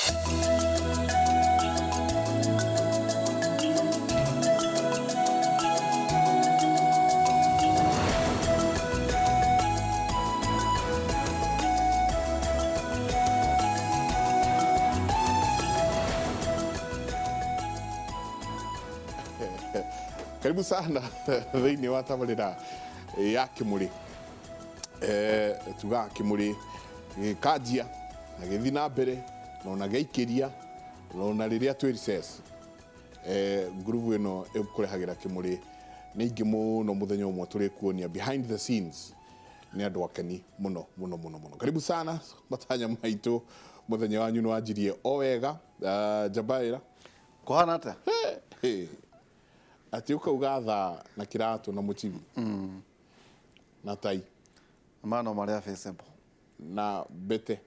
Karibu sana thĩinĩ wa tabarĩra ya Kĩmũrĩ. Tugaga Kĩmũrĩ gĩkanjia na gĩthiĩ na mbere na ona gĩaikĩria na ona rĩrĩa twĩ recess. Ngurubu ĩno ĩkũrehagĩra Kĩmũrĩ nĩ ingĩ mũno, mũthenya ũmwe tũrĩkuonia behind the scenes. Nĩ andũ akeni mũno mũno mũno mũno. Karibu sana matanya maitũ, mũthenya wanyu nĩ wanjirie o wega. Njambaĩra. Kũhana atĩa? Atĩ ũkauga thaa na kĩratũ na mũcibi na tai. Mano marĩa feasible. Na mbete.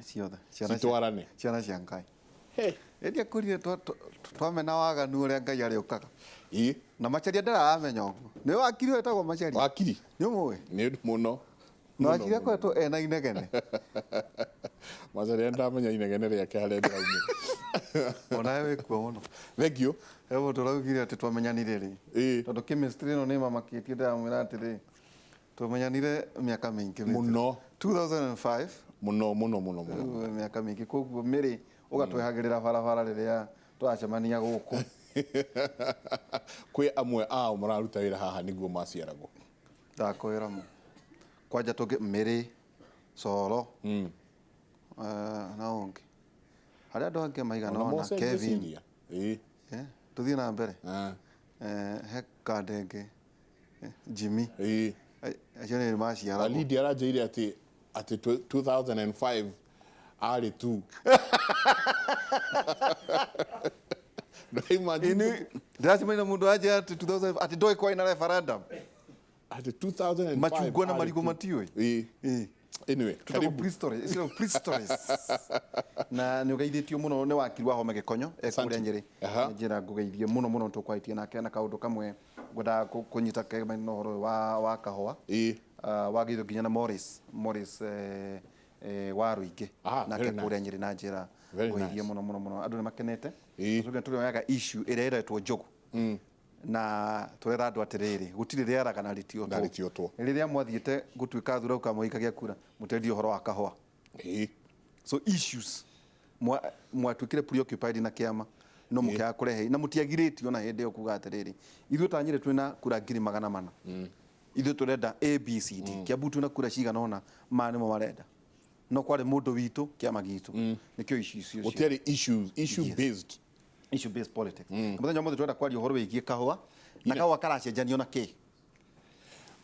Ciothe. Citwarane. Ciana cia Ngai. Ĩndĩ akwĩrire twamena waganu ũrĩa Ngai arĩũkaga. Ĩ. Na Macharia ndĩraramenya ũguo. Nĩ wakiri ũyũ wĩtagwo Macharia? Wakiri? Nĩ ũmũĩ? Nĩ mũno. Na wakiri akoretwo ena inegene. Macharia ndamenya inegene rĩake harĩa rĩraumĩra. Onawe wĩkuo mũno. Thank you. He mũndũ ũraugire atĩ twamenyanire rĩ. Ĩ. Tondũ chemistry ĩno nĩ ĩmamakĩtie, ndĩramwĩra atĩrĩ, twamenyanire mĩaka mĩingĩ mĩthiru. Mũno. 2005. Mũno, mũno, mũno, mũno. Rĩu mĩaka mĩingĩ, koguo mĩrĩ ũgatwehagĩrĩra barabara rĩrĩa tũracemania gũkũ. Kwĩ amwe ao mararuta wĩra haha nĩguo maciaragwo. Ndakwĩra mo. Kwanja tũngĩ mĩrĩ, coro, na ũngĩ. Harĩ andũ angĩ maigana Ona ũna, Mose Kevin. ngwĩciria. Ĩ. Tũthiĩ na mbere. He kandenge, Jimmy. Ĩ. Acio nĩ maciaragwo. Lydia aranjĩire atĩ 2005 arĩ tu. Ndũraimagine. Ndĩracemania na mũndũ anjĩra atĩ 2005, atĩ ndoĩ kwarĩ na referendum. Atĩ 2005 Machungwa na arĩ marigũ tu. matiũĩ. Ĩ. Ĩ. Anyway, Tũtagwo karibu. pre-stories, icio pre-stories. Na nĩ ũgeithĩtio mũno nĩ wakiri wa Home Gĩkonyo, e Asante. kũrĩa Nyĩrĩ. Aha. Njĩra ngũgeithie mũno mũno, tũkwarĩtie nake na kaũndũ kamwe ngwendaga kũnyita kegemaine na ũhoro ũyũ wa kahũa. Ĩ. Wageithio nginya na Morris, Morris, wa Rũingĩ. Nake Very nice. kũrĩa Nyĩrĩ na njĩra Very ngũgeithie nice. mũno mũno mũno. Andũ nĩ makenete. Ĩ. Tũcoke tũrĩoyaga issue ĩrĩa ĩretwo njogu. Na tũrera andũ atĩrĩrĩ, gũtirĩ rĩaraga na rĩtiotwo. Na rĩtiotwo. Rĩrĩa mwathiĩte gũtuĩka thura ũkamũikagia kura, mũtendio ũhoro wa kahũa. Ĩ. So issues mwatuĩkire preoccupied na kĩama, no mũkĩaga kũrehe, na mũtiagirĩtio na hĩndĩ ĩyo kuga atĩrĩrĩ, ithuĩ ta Nyĩrĩ twĩna kura ngiri magana mana. Ithuĩ tũrenda A, B, C, D. Kiambu twĩna kura cigana ũna, maya nĩmo marenda. No kwarĩ mũndũ witũ, kĩama gitũ. Nĩkĩo issues icio. Gũtiarĩ issues, issue Yes. based. Issue based politics. Mũthenya ũmũthĩ tũrenda kwaria ũhoro wĩgiĩ kahũa, na kahũa karacenjanio na kĩ?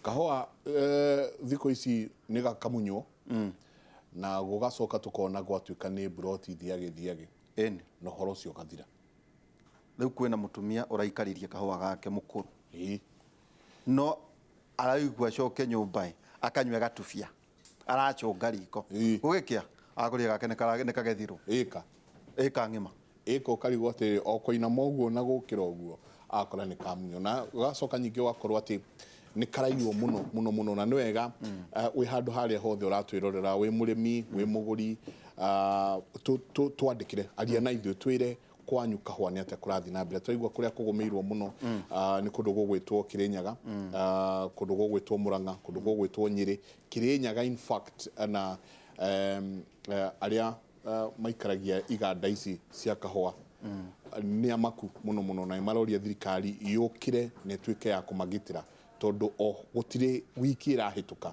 Kahũa, thikũ ici nĩ gakamunywo. Na gũgacoka tũkona gwatuĩka nĩ mburoti thiagĩ thiagĩ. Ĩni. Na ũhoro ũcio ũgathira. Rĩu kwĩna mũtumia ũraikaririe kahũa gake mũkũrũ. Ĩ. No araigua acoke nyũmba ĩ, akanyue gatubia. Aracũnga riko. Ĩ. Gũgĩkĩa, agũrire gake nĩ kagethirwo. Ĩka. Ĩka ng'ima. Ĩka ũkarigwo atĩrĩrĩ, o kũinama ũguo na gũkĩra ũguo, agakora nĩ kamunywo. Na ũgacoka ningĩ ũgakorwo atĩ nĩ karaiywo mũno, mũno, mũno. Na nĩ wega, wĩ handũ harĩa hothe ũratwĩrorera, wĩ mũrĩmi, wĩ mũgũri, twandĩkĩre, aria na ithuĩ, twĩre kwanyu kahũa nĩ atĩa kũrathiĩ na mbere. Twaigua kũrĩa kũgũmĩirwo mũno, nĩ kũndũ gũgwĩtwo Kĩrĩnyaga, kũndũ gũgwĩtwo Mũrang'a, kũndũ gũgwĩtwo Nyĩrĩ. Kĩrĩnyaga in fact, na arĩa maikaragia iganda ici cia kahũa nĩ amaku mũno mũno, na nĩ maroria thirikari yũkĩre na ĩtuĩke ya kũmagitĩra, tondũ o gũtirĩ wiki ĩrahĩtũka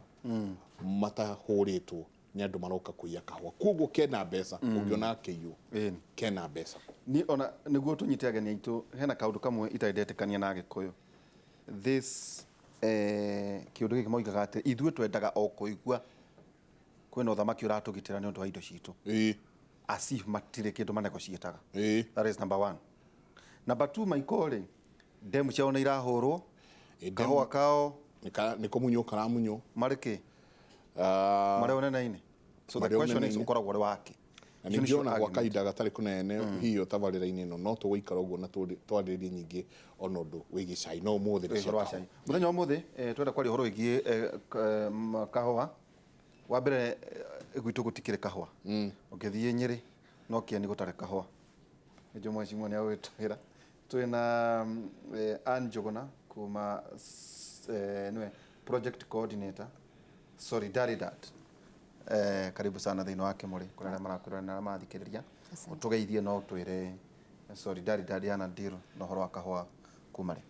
matahũrĩtwo nĩ andũ maroka kũiya kahũa. Koguo kena mbeca, ũngĩona akĩiywo, kena mbeca. Niĩ ona nĩguo tũnyite ageni aitũ, hena kaũndũ kamwe itarĩ ndetĩkania na Agĩkũyũ. This kĩũndũ gĩkĩ moigaga atĩ ithuĩ twendaga o kũigua kwĩna ũthamaki ũratũgitĩra nĩ ũndũ wa indo citũ. As if matirĩ kĩndũ manegotiataga. That is number one. Number two, Maiko rĩ, ndemu ciao nĩ irahũrwo, kahũa kao Nĩ kũmunywo karamunywo. Marĩ kĩ? Marĩ ũnene-inĩ. So the Marĩ question is, ũnene-inĩ. ũkoragwo ũrĩ wake. Na Icio ningĩ nĩcio ona gwa argument. kahinda gatarĩ kũnene hihi tabarĩra-inĩ ĩno no tũgũikara ũguo na twarĩrĩrie nyingĩ ona ũndũ wĩgiĩ cai, no ũmũthĩ nĩ Ũhoro cia wa kahũa. cai. Mũthenya wa ũmũthĩ, twenda kwaria ũhoro wĩgiĩ kahũa. Wa mbere, gwitũ gũtikĩrĩ kahũa. Ũngĩthiĩ Nyĩrĩ, No kĩeni gũtarĩ kahũa. Nĩnjũĩ mheshimiwa nĩ agũgĩtwĩra. Twĩna Ann Njũgũna kuma nĩwe project coordinator Solidaridad. Karibu sana thĩinĩ wa Kĩmũrĩ kũrĩ arĩa marakwĩrora na arĩa marathikĩrĩria. Ũtũgeithie no ũtwĩre Solidaridad yana deal na ũhoro wa kahũa kuma rĩ?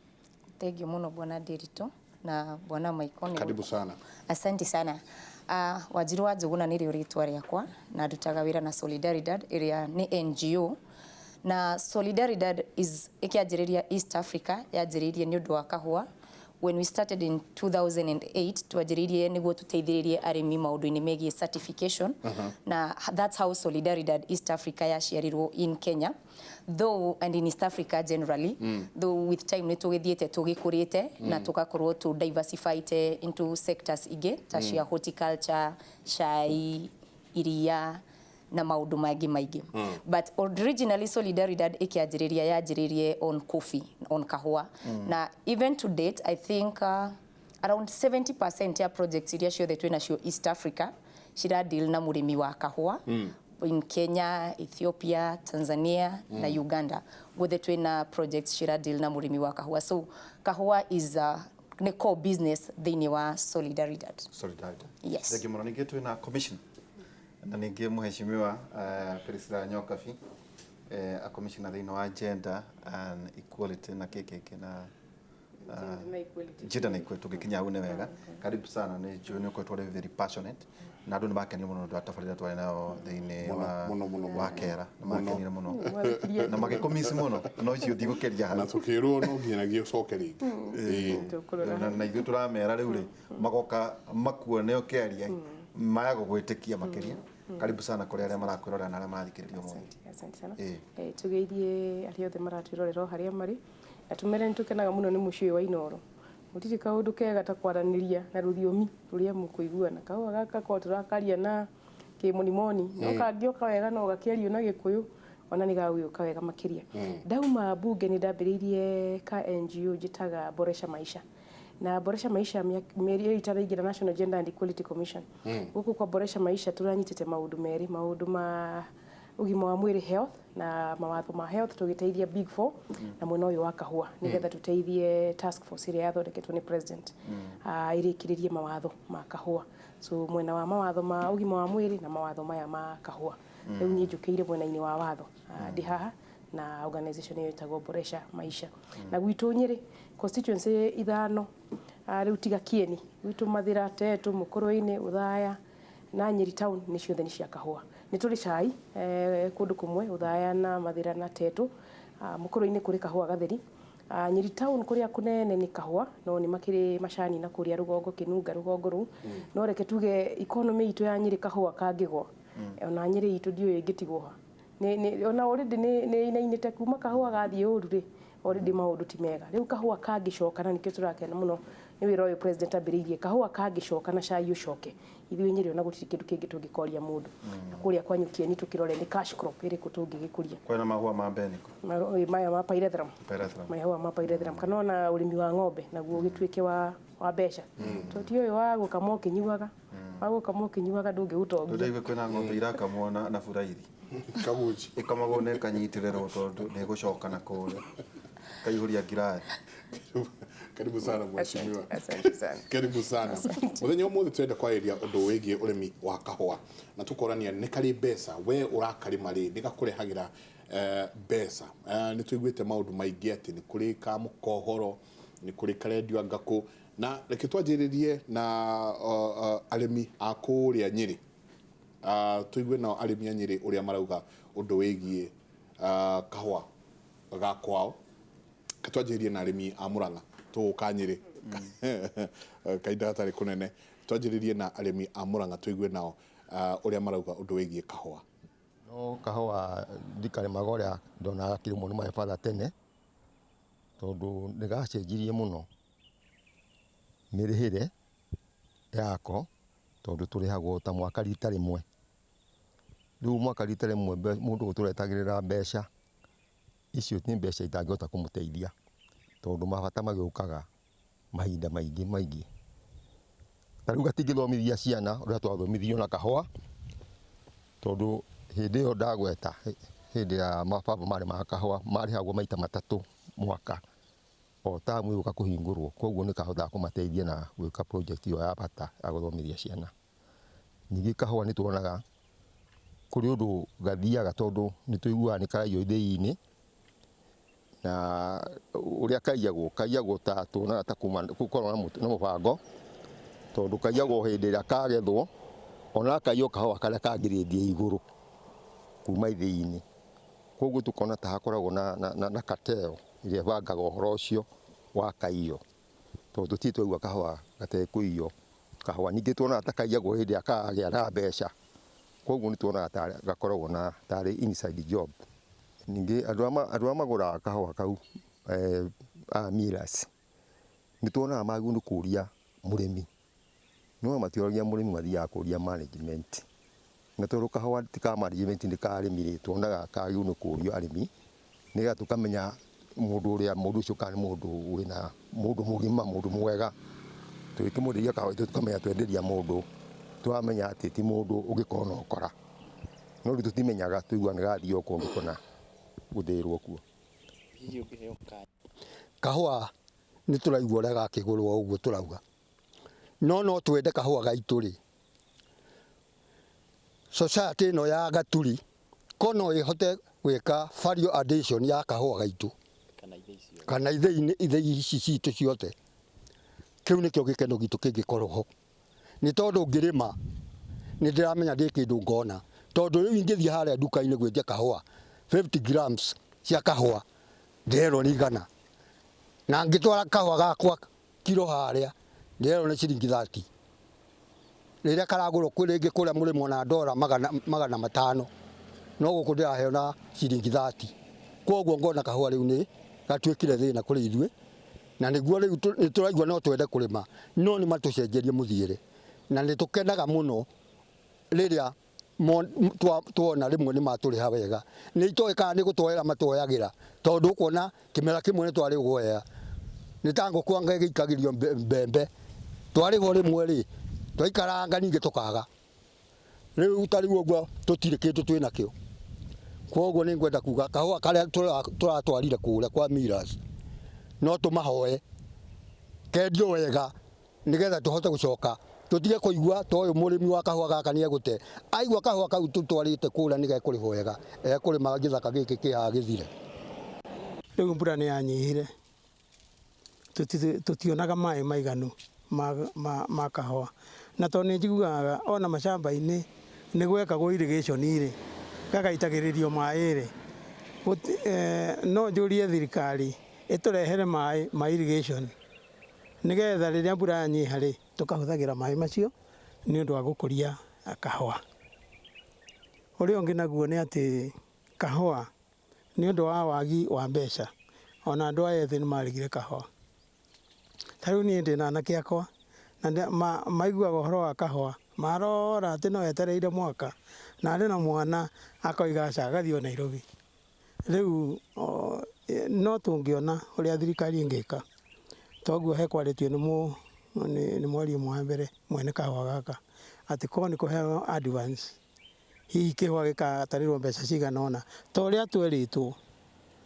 Thank you muno, Bwana Ndiritu na Bwana Maiko. Karibu sana. Asante sana. Wanjiru wa Njũgũna nĩrĩo rĩtwa rĩakwa na ndutaga wĩra na Solidaridad ĩrĩa nĩ NGO, na Solidaridad is ĩkĩanjĩrĩria East Africa yanjĩrĩirie nĩ ũndũ wa kahũa. When we started in 2008, twanjĩrĩirie nĩguo tũteithĩrĩrie arĩmi maũndũ-inĩ megiĩ certification, na that's how Solidaridad East Africa yaciarirwo in Kenya though, and in East Africa generally, though with time nĩ tũgĩthiĩte tũgĩkũrĩte na tũgakorwo tũ diversified into sectors ingĩ ta cia horticulture, cai, iria na maũndũ mangĩ maingĩ. But originally Solidaridad ĩkĩanjĩrĩria yanjĩrĩirie on coffee, on kahũa, na even to date I think around 70% ya projects iria ciothe twĩ nacio East Africa cira deal na mũrĩmi wa kahũa in Kenya, Ethiopia, Tanzania na Uganda. Guothe twĩna projects cira deal na mũrĩmi wa kahũa. So kahũa is nĩ core business thĩinĩ wa Solidaridad. Solidarity. Yes. Thank you mũno. Ningĩ twĩna commission na ningĩ mheshimiwa Priscilla Nyokabi, a commissioner thĩinĩ wa gender and equality na kĩkĩkĩ na gender na equality, tũgĩkinya hau nĩ wega. Karibu sana. Nĩ njũĩ nĩ ũkoretwo ũrĩ very passionate na andũ nĩ makenire mũno nĩ ũndũ wa tabarĩra twarĩ nayo thĩinĩ wa Mũno, mũno, mũno. Wa kera nĩ makenire mũno na magĩkũmici mũno, no icio ndigũkĩria hau. Na tukirwo no nginyagia ũcoke rĩngĩ. Ĩĩ. Na ithuĩ tũramera rĩu rĩ magoka makuone ũkĩaria maya gũgwĩtĩkia makĩria. Karibu sana kũrĩ arĩa marakwĩrorera na arĩa marathikĩrĩria ũmũthĩ. Asante, asante sana. Ĩĩ. Tugeithie arĩa othe maratwĩrorera o harĩa marĩ na tũmere nĩ tũkenaga mũno nĩ mũciĩ ũyũ wa Inooro. Gũtirĩ kaũndũ kega ta kwaranĩria na rũthiomi rũrĩa mũkũiguana. Kahũa gaka korwo tũrakaria na kĩmonimoni no kangĩũka wega, no gakĩario na Gĩkũyũ ona nĩ gagũgĩũka wega makĩria. Ndauma bunge nĩ ndambĩrĩirie ka NGO njĩtaga Boresha Maisha, na Boresha Maisha mĩeri ĩyo itaraingĩra National Gender and Equality Commission. Gũkũ kwa Boresha Maisha tũranyitĩte maũndũ merĩ, maũndũ ma ũgima wa mwĩrĩ, health, na mawatho ma health, tũgĩteithia Big Four, na mwena ũyũ wa kahũa nĩgetha tũteithie task force ĩrĩa yathondeketwo nĩ president ĩrĩkĩrĩrie mawatho ma kahũa. So mwena wa mawatho ma ũgima wa mwĩrĩ na mawatho maya ma kahũa, rĩu niĩ njũkĩire mwena-inĩ wa watho. Ndĩ haha na organization ĩyo ĩtagwo Boresha Maisha. Na gwitũ Nyĩrĩ constituency ithano, rĩu tiga Kieni, gwitũ Mathĩra, Tetu, Mũkũrwe-inĩ, Ũthaya na Nyeri town nĩ ciothe nĩ cia kahũa. Nĩ tũrĩ cai kũndũ kũmwe Ũthaya na Mathĩra na Tetu. Mũkũrwe-inĩ kũrĩ kahũa gatheri. Nyeri town kũrĩa kũnene nĩ kahũa, no nĩ makĩrĩ macani na kũrĩa rũgongo Kĩnunga rũgongo rũu. No reke tuge economy itũ ya Nyĩrĩ, kahũa kangĩgwa ona Nyĩrĩ itũ ndiũĩ ĩngĩtigwo ha. Ona already nĩ ĩinainĩte kuma kahũa gathiĩ ũru rĩ, already maũndũ ti mega. Rĩu kahũa kangĩcoka, na nĩkĩo tũrakena mũno nĩ wĩra ũyũ president ambĩrĩirie, kahũa kangĩcoka na cai ũcoke, ithuĩ Nyĩrĩ ona gũtirĩ kĩndũ kĩngĩ tũngĩkoria mũndũ. Na kũrĩa kwanyu Kieni tũkĩrore nĩ cash crop ĩrĩkũ tũngĩgĩkũria. Kwĩna mahũa ma mbeniko. Maya ma pyrethrum. Pyrethrum. Mahũa ma pyrethrum, kana ona ũrĩmi wa ng'ombe naguo ũgĩtuĩke wa mbeca. To ti ũyũ wa gũkama ũkĩnyuaga, wa gũkama ũkĩnyuaga ndũngĩgũtongia. Ndĩraigua kwĩna ng'ombe irakamwo na buraithi. Kaguchi. Ĩkamagwo na ĩkanyitĩrĩrwo tondũ nĩ ĩgũcoka na kũrĩa kaihũria ngirathi. Karibu sana, mheshimiwa. Asante sana. Karibu sana. Muthenya ũmũthĩ tũrenda kwarĩria ũndũ wĩgiĩ ũrĩmi wa kahũa na tũkorania nĩ karĩ mbeca. We ũrakarĩma rĩ, nĩ gakũrehagĩra mbeca? Nĩ tũiguĩte maũndũ maingĩ atĩ nĩ kũrĩ ka mũkohoro, nĩ kũrĩ karendio ngakũ, na reke twanjĩrĩrie na arĩmi a kũrĩa Nyĩrĩ. Tũigue nao arĩmi a Nyĩrĩ ũrĩa marauga ũndũ wĩgiĩ kahũa ga kwao. Twanjĩrĩrie na arĩmi a Murang'a, tũgũka Nyĩrĩ kahinda gatarĩ kũnene. Twanjĩrĩrie na arĩmi a Murang'a tũigue nao ũrĩa marauga ũndũ wĩgiĩ kahũa. No kahũa ndikarĩmaga ũrĩa ndonaga gakĩrĩmwo nĩ my father tene, tondũ nĩ gacenjirie mũno mĩrĩhĩre yako, tondũ tũrĩhagwo ta mwaka rita rĩmwe. Rĩu mwaka rita rĩmwe mũndũ gũtũretagĩrĩra mbeca icio nĩ mbeca itangĩhota kũmũteithia, tondũ mabata magĩũkaga mahinda maingĩ maingĩ. Ta rĩu gatingĩthomithia ciana ũrĩa twathomithirio na kahũa, tondũ Hĩndĩ ĩyo ndagweta hĩndĩ ya mababa marĩmaga kahũa marĩhagwo maita matatũ mwaka o tamu ĩgũka kũhingũrwo, koguo nĩ kahotaga kũmateithia na gwĩka project ĩyo ya bata ya gũthomithia ciana. Ningĩ kahũa nĩ tuonaga kũrĩ ũndũ gathiaga tondũ nĩ tũiguaga nĩ karaiywo ithĩi-inĩ na ũrĩa kaiyagwo, kaiyagwo ta tuonaga ta kuma gũkoragwo na mũbango tondũ kaiyagwo hĩndĩ ĩrĩa kagethwo ona gakaiywo kahũa karĩa ka grade ya igũrũ kuma ithĩi-inĩ. Koguo tũkona ta hakoragwo na cartel ĩrĩa ĩbangaga ũhoro ũcio wa kaiyo tondũ tũtirĩ twaigua kahũa gatekũiywo. Kahũa ningĩ tuonaga ta kaiyagwo hĩndĩ ĩrĩa karagĩa na mbeca, koguo nĩ tuonaga ta gakoragwo na tarĩ inside job. Ningĩ andũ arĩa magũraga kahũa kau aya millers nĩ tuonaga magĩrĩirwo nĩ kũria mũrĩmi, no matiũragia mũrĩmi mathiaga kũria management. Na tondũ kahũa ti ka management nĩ ka arĩmi rĩ, tuonaga kagĩrĩirwo nĩ kũrio arĩmi nĩgetha tũkamenya mũndũ ũrĩa mũndũ ũcio kana nĩ mũndũ wĩna mũndũ mũgima mũndũ mwega. Tũgĩkĩmwenderia kahũa gaitũ tũkamenya twenderia mũndũ tũramenya atĩ ti mũndũ ũngĩkorwo na ũkora. No rĩu tũtimenyaga tũiguaga nĩ gathiĩ o kũndũ kũna gũthĩĩrwo kuo. Kahũa nĩ tũraigua ũrĩa gakĩgũrwo ũguo tũrauga, no no twende kahũa gaitũ rĩ, society ĩno ya Gaturi ko no ĩhote gwĩka value addition ya kahũa gaitũ kana ithĩi ici citũ ciothe, kĩu nĩkĩo gĩkeno gitũ kĩngĩkorwo ho. Nĩ tondũ ngĩrĩma nĩ ndĩramenya ndĩ kĩndũ ngona, tondũ rĩu ingĩthiĩ harĩa nduka-inĩ gwĩtia kahũa 50 grams cia kahũa ndĩrerwo nĩ igana, na ngĩtwara kahũa gakwa kiro harĩa ndĩrerwo nĩ ciringi 30, rĩrĩa karagũrwo rĩngĩ kũrĩa mũrĩmo na ndora magana matano, no gũkũ ndĩraheo na ciringi 30. Koguo ngona kahũa rĩu nĩ gatuĩkire thĩna kũrĩ ithuĩ, na nĩguo rĩu nĩ tũraigua no twende kũrĩma, no nĩ matũcenjerie mũthiĩre, na nĩ tũkenaga mũno rĩrĩa tuona rĩmwe nĩ matũrĩha wega. Nĩ itoĩ kana nĩ gũtwoera matwoyagĩra, tondũ ũkuona kĩmera kĩmwe nĩ twarĩ guoya, nĩ ta ngũkũ anga ĩgĩikagĩrio mbembe, twarĩhwo rĩmwe rĩ twaikaranga ningĩ tũkaga. Rĩu ta rĩu ũguo tũtirĩ kĩndũ twĩnakĩo. Koguo nĩ ngwenda kuga kahũa karĩa tũratwarire kũrĩa kwa millers no tũmahoe kendio wega nĩgetha tũhote gũcoka tũtige kũigua ta ũyũ mũrĩmi wa kahũa gaka nĩ egũte. Aigua kahũa kau tũtwarĩte kũrĩa nĩ gekũrĩhwo wega, ekũrĩma gĩthaka gĩkĩ kĩ haha gĩthire. Rĩu mbura nĩ yanyihire, tũtionaga maĩ maiganu ma kahũa, na tondũ nĩ njiguaga ona macamba-inĩ nĩ gwekagwo irrigation rĩ, gagaitagĩrĩrio maĩ rĩ, no njũrie thirikari ĩtũrehere maĩ ma irrigation nĩgetha rĩrĩa mbura yanyiha rĩ, tũkahũthagĩra maĩ macio nĩ ũndũ wa gũkũria kahũa. Ũrĩa ũngĩ naguo nĩ atĩ kahũa nĩ ũndũ wa wagi wa mbeca, ona andũ aya ethĩ nĩ maregire kahũa. Ta rĩu niĩ ndĩna anake akwa na maiguaga ũhoro wa kahũa marora atĩ no etereire mwaka, na arĩ na mwana akoiga aca agathiĩ o Nairobi. Rĩu no tũngĩona ũrĩa thirikari ĩngĩka, toguo hekwarĩtio nĩ mwaria ũmwe wa mbere mwene kahũa gaka atĩ korwo nĩ kũheanwo advance, hihi kĩhũa gĩgatarĩrwo mbeca cigana ũna ta ũrĩa twerĩtwo,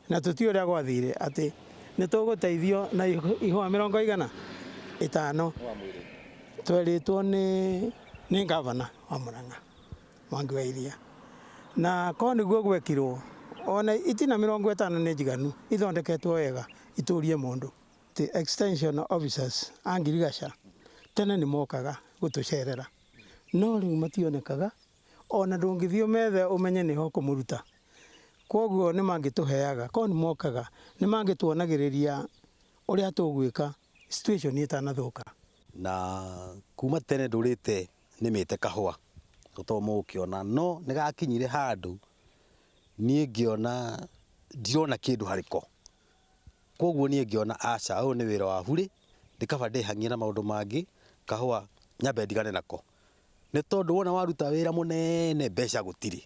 na tũtiũĩ ũrĩa gwathire atĩ nĩ tũgũteithio na ihũa mĩrongo igana ĩtano. Twerĩtwo nĩ ngavana wa Murang'a Mwangi wa Iria, na korwo nĩguo gwekirwo ona itina 50 nĩ njiganu ithondeketwo wega itũrie mũndũ. Extension officers a ngirigaca tene nĩ mokaga gũtũcerera, no rĩu mationekaga, ona ndũngĩthiĩ ũmethe ũmenye nĩho ũkũmũruta. Koguo nĩ mangĩtũheaga, korwo nĩ mokaga nĩ mangĩtuonagĩrĩria ũrĩa tũgwĩka situation ĩtanathũka. Na kuma tene ndũrĩte nĩmĩte kahũa to mũgũkĩona, no nĩ gakinyire handũ niĩ ngĩona ndirona kĩndũ harĩ ko. Koguo niĩ ngĩona aca, ũyũ nĩ wĩra wa burĩ, nĩ kaba ndĩhang'ie na maũndũ mangĩ, kahũa nyambe ndigane nako. Nĩ tondũ wona waruta wĩra mũnene mbeca gũtirĩ.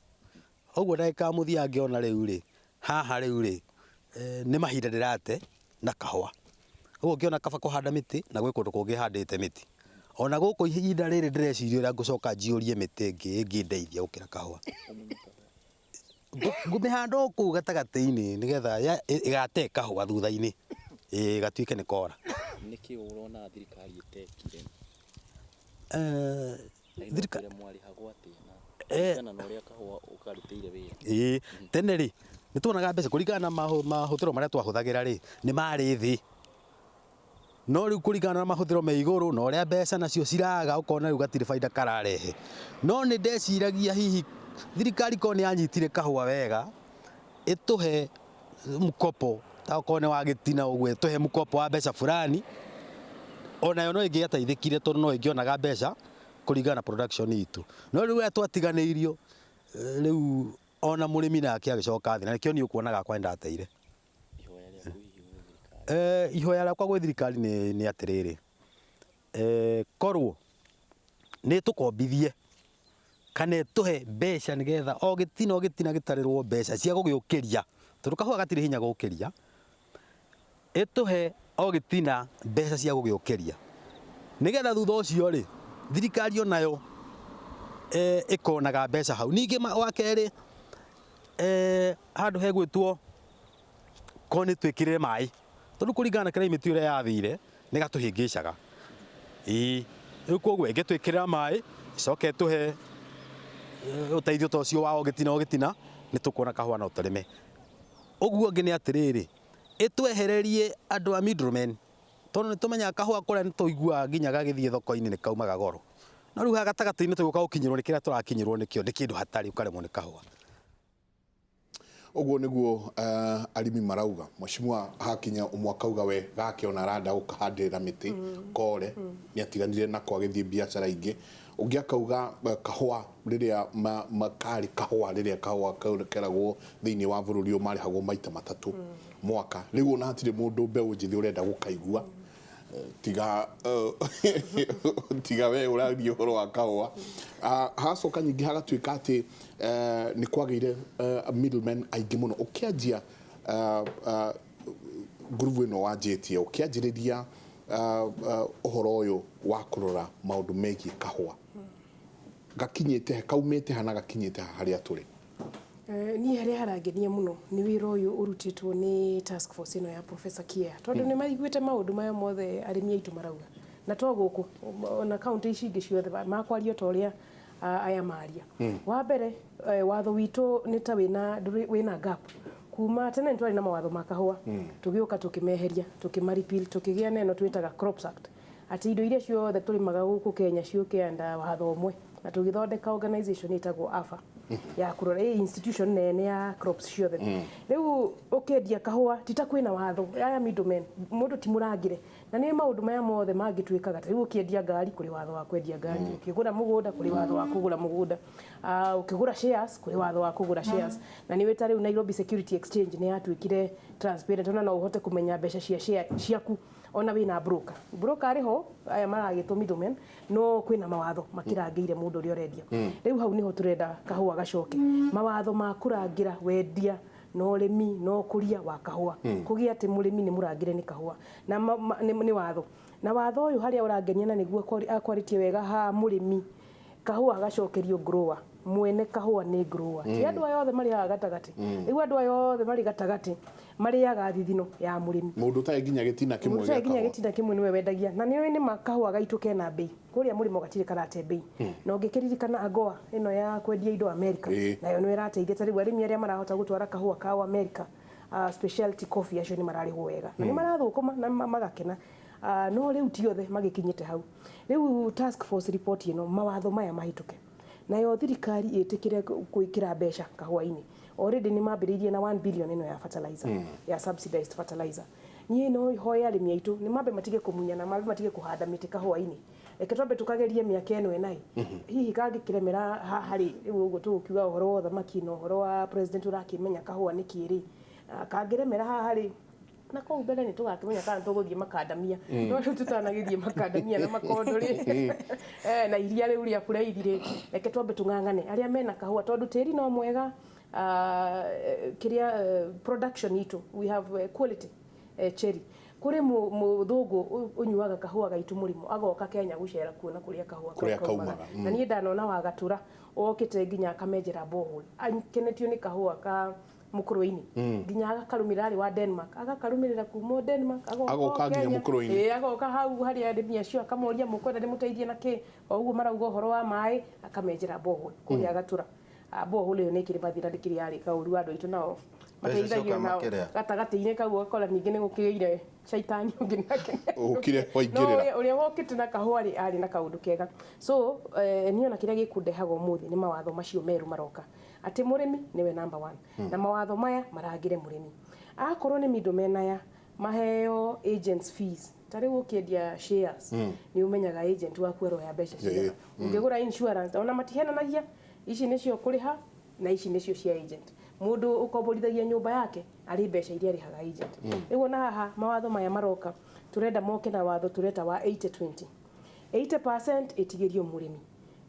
Ũguo ndagĩka ya mũthia ngĩona rĩu rĩ, haha rĩu rĩ, nĩ mahinda ndĩrate na kahũa. Ũguo ngĩona kaba kũhanda mĩtĩ na gwĩ kũndũ kũngĩ handĩte mĩtĩ. Ona gũkũ ihinda rĩrĩ ndĩreciria ũrĩa ngũcoka njiyũrie mĩtĩ ĩngĩ ĩngĩndeithia gũkĩra kahũa. Ngũmĩhanda o kũu gatagatĩ-inĩ nĩgetha ĩgate kahũa thutha-inĩ, ĩĩ gatuĩke nĩ kora. Nĩkĩ ũrona thirikari ĩtekire? Thirikari mwarĩhagwo atĩa na kũringana na ũrĩa kahũa ũkarutĩire wĩra? Ĩĩ, tene rĩ nĩ tuonaga mbeca kũringana na mahũthĩro marĩa twahũthagĩra rĩ, nĩ marĩ thĩ. No rĩu kũringana na mahũthĩro me igũrũ na ũrĩa mbeca nacio ciraga ũkona rĩu gatirĩ baida kararehe. No nĩ ndeciragia hihi thirikari korwo nĩ yanyitire kahũa wega ĩtũhe mkopo, ta okorwo nĩ wa gĩtina ũguo ĩtũhe mkopo wa mbeca fulani, onayo no ĩngĩateithĩkire tondũ no ĩngĩonaga mbeca kũringana na production itũ. No rĩu ũrĩa twatiganĩirio, rĩu ona mũrĩmi nake agĩcoka thĩ, na nĩkĩo niĩ ũkuona gakwa nĩndateire. Ihoya rĩaku hihi gwĩ thirikari? Ihoya rĩakwa gwĩ thirikari nĩ atĩrĩrĩ, korwo nĩ tũkombithie kana ĩtũhe mbeca nĩgetha o gĩtina o gĩtina gĩtarĩrwo mbeca cia gũgĩũkĩria, tondũ kahũa gatirĩ hinya gũkĩria, ĩtũhe o gĩtina mbeca cia gũgĩũkĩria nĩgetha thutha ũcio rĩ thirikari onayo ĩkonaga mbeca hau. Ningĩ wa kerĩ, handũ hegwĩtwo korwo nĩ twĩkĩrĩre maĩ, tondũ kũringana na climate ũrĩa yathire nĩ gatũhĩngĩcaga. Ĩĩ, rĩu koguo ĩngĩtwĩkĩrĩra maĩ ĩcoke ĩtũhe ũteithio ta ũcio wa o gĩtina o gĩtina, nĩ tũkuona kahũa no tũrĩme. Ũguo ũngĩ nĩ atĩrĩrĩ, ĩtwehererie andũ a middlemen, tondũ nĩ tũmenyaga kahũa kũrĩa nĩ tũiguaga nginya gagĩthiĩ thoko-inĩ nĩ kaumaga goro. No rĩu haha gatagatĩ-inĩ tũgũka gũkinyĩrwo nĩ kĩrĩa tũrakinyĩrwo nĩkĩo, nĩ kĩndũ hatarĩ ũkaremwo nĩ kahũa. Ũguo nĩguo arĩmi marauga. Mheshimiwa hakinya ũmwe akauga we gake ona aranda gũkahandĩrĩra mĩtĩ kore, nĩ atiganire nako agĩthiĩ biacara ingĩ. Ũngĩ akauga kahũa rĩrĩa karĩ kahũa rĩrĩa kahũa keragwo thĩinĩ wa bũrũri ũyũ marĩhagwo maita matatũ mwaka. Rĩu ona hatirĩ mũndũ mbeũ njĩthĩ ũrenda gũkaigua tiga tiga we ũraria ũhoro wa kahũa. Hacoka nyingĩ hagatuĩka atĩ nĩ kwagĩire middlemen aingĩ mũno. Ũkĩanjia ngurubu ĩno wanjĩtie, ũkĩanjĩrĩria ũhoro ũyũ wa kũrora maũndũ megiĩ kahũa, gakinyĩte kaumĩte ha na gakinyĩte ha harĩa tũrĩ? Niĩ harĩa harangenia mũno nĩ wĩra ũyũ ũrutĩtwo nĩ task force ĩno ya Professor Kiea, tondũ nĩ maiguĩte maũndũ maya mothe arĩmi aitũ marauga, na to gũkũ ona kaunti ici ingĩ ciothe makwaria ta ũrĩa aya maria. Wa mbere, watho witũ nĩ ta wĩna gap. Kuma tene nĩ twarĩ na mawatho ma kahũa, tũgĩũka tũkĩmeheria, tũkĩma repeal, tũkĩgĩa na ĩno twĩtaga Crops Act, atĩ indo iria ciothe tũrĩmaga gũkũ Kenya ciũke under watho ũmwe, na tũgĩthondeka organization ĩtagwo AFA ya kũrora ĩ institution nene ya crops ciothe. Rĩu ũkĩendia kahũa ti ta kwĩna watho aya middlemen, mũndũ ti mũrangĩre, na nĩ maũndũ maya mothe mangĩtuĩkaga. Ta rĩu ũkĩendia ngari kũrĩ watho wa kwendia ngari, ũkĩgũra mũgũnda kũrĩ watho wa kũgũra mũgũnda, ũkĩgũra shares kũrĩ watho wa kũgũra shares. Na nĩ ta rĩu Nairobi Security Exchange nĩ yatuĩkire transparent, ona no ũhote kũmenya mbeca cia share ciaku ona wĩna broker. Broker arĩ ho, aya maragĩtwo middlemen, no kwĩna mawatho makĩrangĩire mũndũ ũrĩa ũrendia. Rĩu hau nĩho tũrenda kahũa gacoke, mawatho ma kũrangĩra wendia na ũrĩmi na ũkũria wa kahũa, kũgĩa atĩ mũrĩmi nĩ mũrangĩre nĩ kahũa na nĩ watho. Na watho ũyũ harĩa ũrangenia na nĩguo akwarĩtie wega ha mũrĩmi, kahũa gacokerio grower, mwene kahũa nĩ grower, ti andũ aya othe marĩ haha gatagatĩ. Rĩu andũ aya othe marĩ gatagatĩ marĩaga thithino ya mũrĩmi. Mũndũ ũtarĩ nginya gĩtina kĩmwe Mũndũ ũtarĩ gĩa nginya kahũa. gĩtina kĩmwe nĩwe wendagia. Na nĩũĩ nĩ ma kahũa gaitũ kena bei, kũrĩa mũrĩmo gatirĩ karate bei. Na ũngĩkĩririkana AGOA ĩno ya kwendia indo America, nayo nĩ ĩrateithia. Ta rĩu arĩmi arĩa marahota gũtwara kahũa kao America, specialty coffee acio nĩ mararĩhwo wega na nĩ marathũkũma na magakena. No rĩu ti othe magĩkinyĩte hau. Rĩu task force report ĩno, mawatho maya mahĩtũke, nayo thirikari ĩtĩkĩre gwĩkĩra mbeca kahũa-inĩ. Already nĩ mambĩrĩirie na 1 billion ĩno ya fertilizer, ya subsidized fertilizer. Niĩ no hoye arĩmi aitũ nĩ mambe matige kũmunyana, mambe matige kũhanda mĩtĩ kahũa-inĩ. Reke twambe tũkagerie mĩaka ĩno ĩna, hihi kangĩkĩremera haha rĩ, rĩu ũguo tũgũkiuga ũhoro wa ũthamaki na ũhoro wa president ũrakĩmenya kahũa nĩ kĩ rĩ, kangĩremera haha rĩ, na kũu mbere nĩ tũgakĩmenya kana tũgũthiĩ makandamia. No rĩu tũtanagĩthiĩ makandamia na makondo rĩ, na iria rĩu rĩa kũraithi rĩ, reke twambe tũng'ang'ane arĩa mena kahũa, tondũ tĩri no mwega, kĩrĩa production itũ, we have quality cherry. Kuri muthungu unyuaga kahua gaitu murimo agoka Kenya gucera kuona kuria kahua kaumaga. Na nie ndanona wagatura okite nginya akamenjera borehole akenetio ni kahua ka mukuruini nginya agakarumira ari wa Denmark agakarumirira kuma Denmark agoka nginya mukuruini agoka hau hari arimi acio akamoria mukwenda ndimuteithie na ki o uguo marauga uhoro wa mai akamenjera borehole kuria agatura borehole iyo ni kiri mathira ndikiri yari kauru andu aitu nao mateithagio nao gatagati-inĩ kau ũgakora ningĩ nĩ gũkĩgĩire caitani ũngĩ nake ũkire waingĩrĩra no ũrĩa wokĩte na kahũa rĩ arĩ na kaũndũ kega. So niĩ ona kĩrĩa gĩkũndehaga ũmũthĩ nĩ mawatho macio merũ maroka atĩ mũrĩmi nĩwe number 1 na mawatho maya marangĩre mũrĩmi akorwo nĩ middlemen aya maheo agents fees ta rĩu ũkĩendia shares nĩ ũmenyaga agent waku aroya mbeca cigana ũngĩgũra insurance ona matihenanagia ici nĩcio kũrĩha na ici nĩcio cia agent mundu ukomborithagia nyumba yake ari mbeca iria arihaga agent. Rĩu ona haha mawatho maya maroka turenda moke na watho tureta wa 80-20 80% ĩtigĩrio mũrĩmi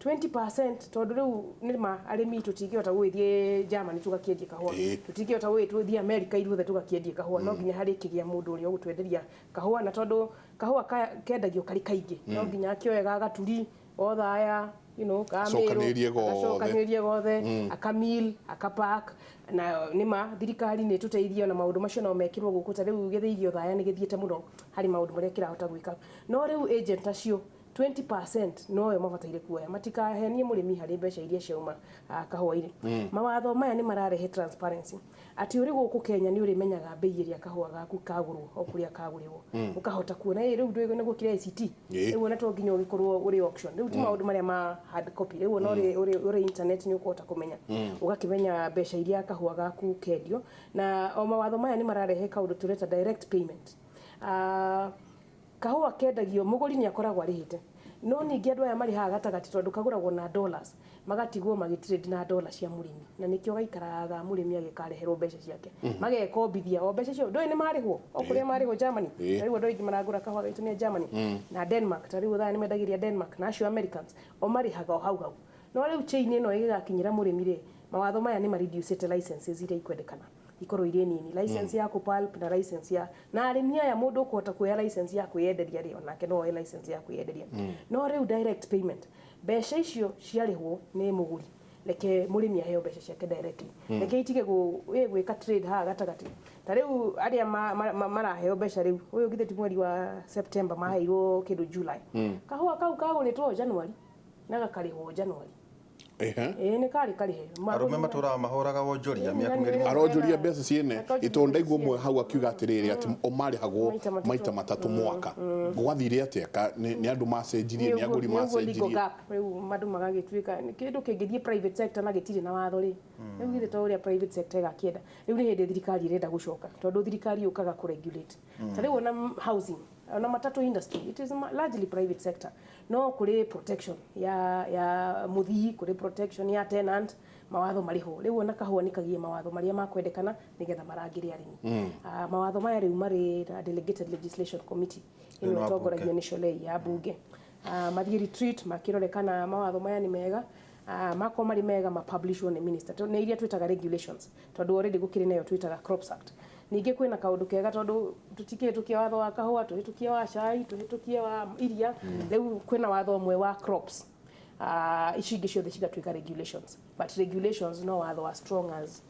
20% tondu rĩu nĩ arĩmi tũtingĩhota gũgĩthiĩ Germany tũgakĩendie kahũa tũtingĩhota gũgĩthiĩ America ithuothe tũgakĩendie kahũa no nginya harĩkĩgĩa mũndũ ũrĩa ũgũtwenderia kahũa na tondu kahũa kendagio karĩ kaingĩ no nginya akĩoe gagaturi othaya acokanĩrie gothe akamil akapak na nĩma thirikari nĩ tũteithio na maũndũ macio no mekĩrwo gũkũ ta rĩu gĩthĩigio thaya nĩ gĩthiĩte mũno harĩ maũndũ marĩa kĩrahota gwĩka no rĩu agent acio 20% noyo mabataire kuoya matikahenie mũrĩmi harĩ mbeca iria ciauma kahũa-inĩ. Mawatho maya nĩ mararehe transparency atĩ ũrĩ gũkũ Kenya nĩ ũrĩmenyaga mbei ĩrĩa kahũa gaku kagũrwo o kũrĩa kagũrĩrwo ũkahota kuona rĩu ndũ gũkĩra ICT rĩu ona to nginya ũgĩkorwo ũrĩ auction rĩu ti maũndũ marĩa ma hard copy rĩu ona ũrĩ internet nĩ ũkũhota kũmenya ũgakĩmenya mbeca iria kahũa gaku kendio na o mawatho maya nĩ mararehe kaũndũ tũreta direct payment. Kahũa kendagio mũgũri nĩ akoragwo arĩhĩte no ningĩ andũ aya marĩhaga gatagatĩ tondũ kagũragwo na dollars magatigwo magĩtrade na dollar cia mũrĩmi na nĩkĩo gaikaraga mũrĩmi agĩkareherwo mbeca ciake magekombithia o mbeca cio ndũĩ nĩ marĩhwo o kũrĩa marĩhwo Germany rĩu andũ aingĩ maragũra kahũa gaitũ nĩ Germany na Denmark ta rĩu thaa nĩ mendagĩria Denmark na acio Americans o marĩhaga o hau hau no rĩu chain ĩno ĩgĩgakinyĩra mũrĩmi rĩ mawatho maya nĩ mareducĩte licenses iria ikwendekana ikorwo irĩ nini license ya kupulp na license ya na arĩmi aya mũndũ ũkũhota kuoya license ya kwĩyenderia rĩ onake no oe license ya kwĩyenderia no rĩu direct payment mbeca icio ciarĩhwo nĩ mũgũri reke mũrĩmi aheo mbeca ciake directly reke itige gwĩka trade haha gatagatĩ ta rĩu arĩa maraheo mbeca rĩu ũyũ githĩ ti mweri wa September maheirwo kĩndũ July kahũa kau kagũrĩtwo January na gakarĩhwo January nĩ karĩ karĩhe arume matũraga mahoraga wonjoria mĩaka mĩrĩ aronjoria mbeca ciene itonda igwo mwe hau akiuga atĩrĩrĩ atĩ o marĩhagwo maita matatũ mwaka gwathire atĩa nĩ andũ macenjirie nĩ agũri macenjirie rĩu andũ magagĩtuĩka kĩndũ kĩngĩthiĩ private sector na gĩtirĩ na watho rĩ rĩu githĩ to ũrĩa private sector ĩgakĩenda rĩu nĩ hĩndĩ thirikari ĩrenda gũcoka tondũ thirikari yũkaga kũregulate ta rĩu ona housing ona matatu industry it is largely private sector no kuri protection ya muthii kuri protection ya tenant mawatho mariho riu ona kahua ni kagie mawatho maria makwendekana nigetha marangire arimi mawatho maya riu mari na delegated legislation committee ino tongoragio ni Sholei ya bunge mathie retreat makirore kana mawatho maya ni mega mako mari mega ma publishwo ni minister ni iria twitaga regulations tondu already gukiri nayo twitaga crops act ningĩ kwĩna kaũndũ kega tondũ tũtikĩhĩtũkia watho wa kahũa tũhĩtũkie wa cai tũhĩtũkie wa iria rĩu kwĩna watho ũmwe wa crops ici ingĩ ciothe cigatuĩka regulations but regulations no watho as strong as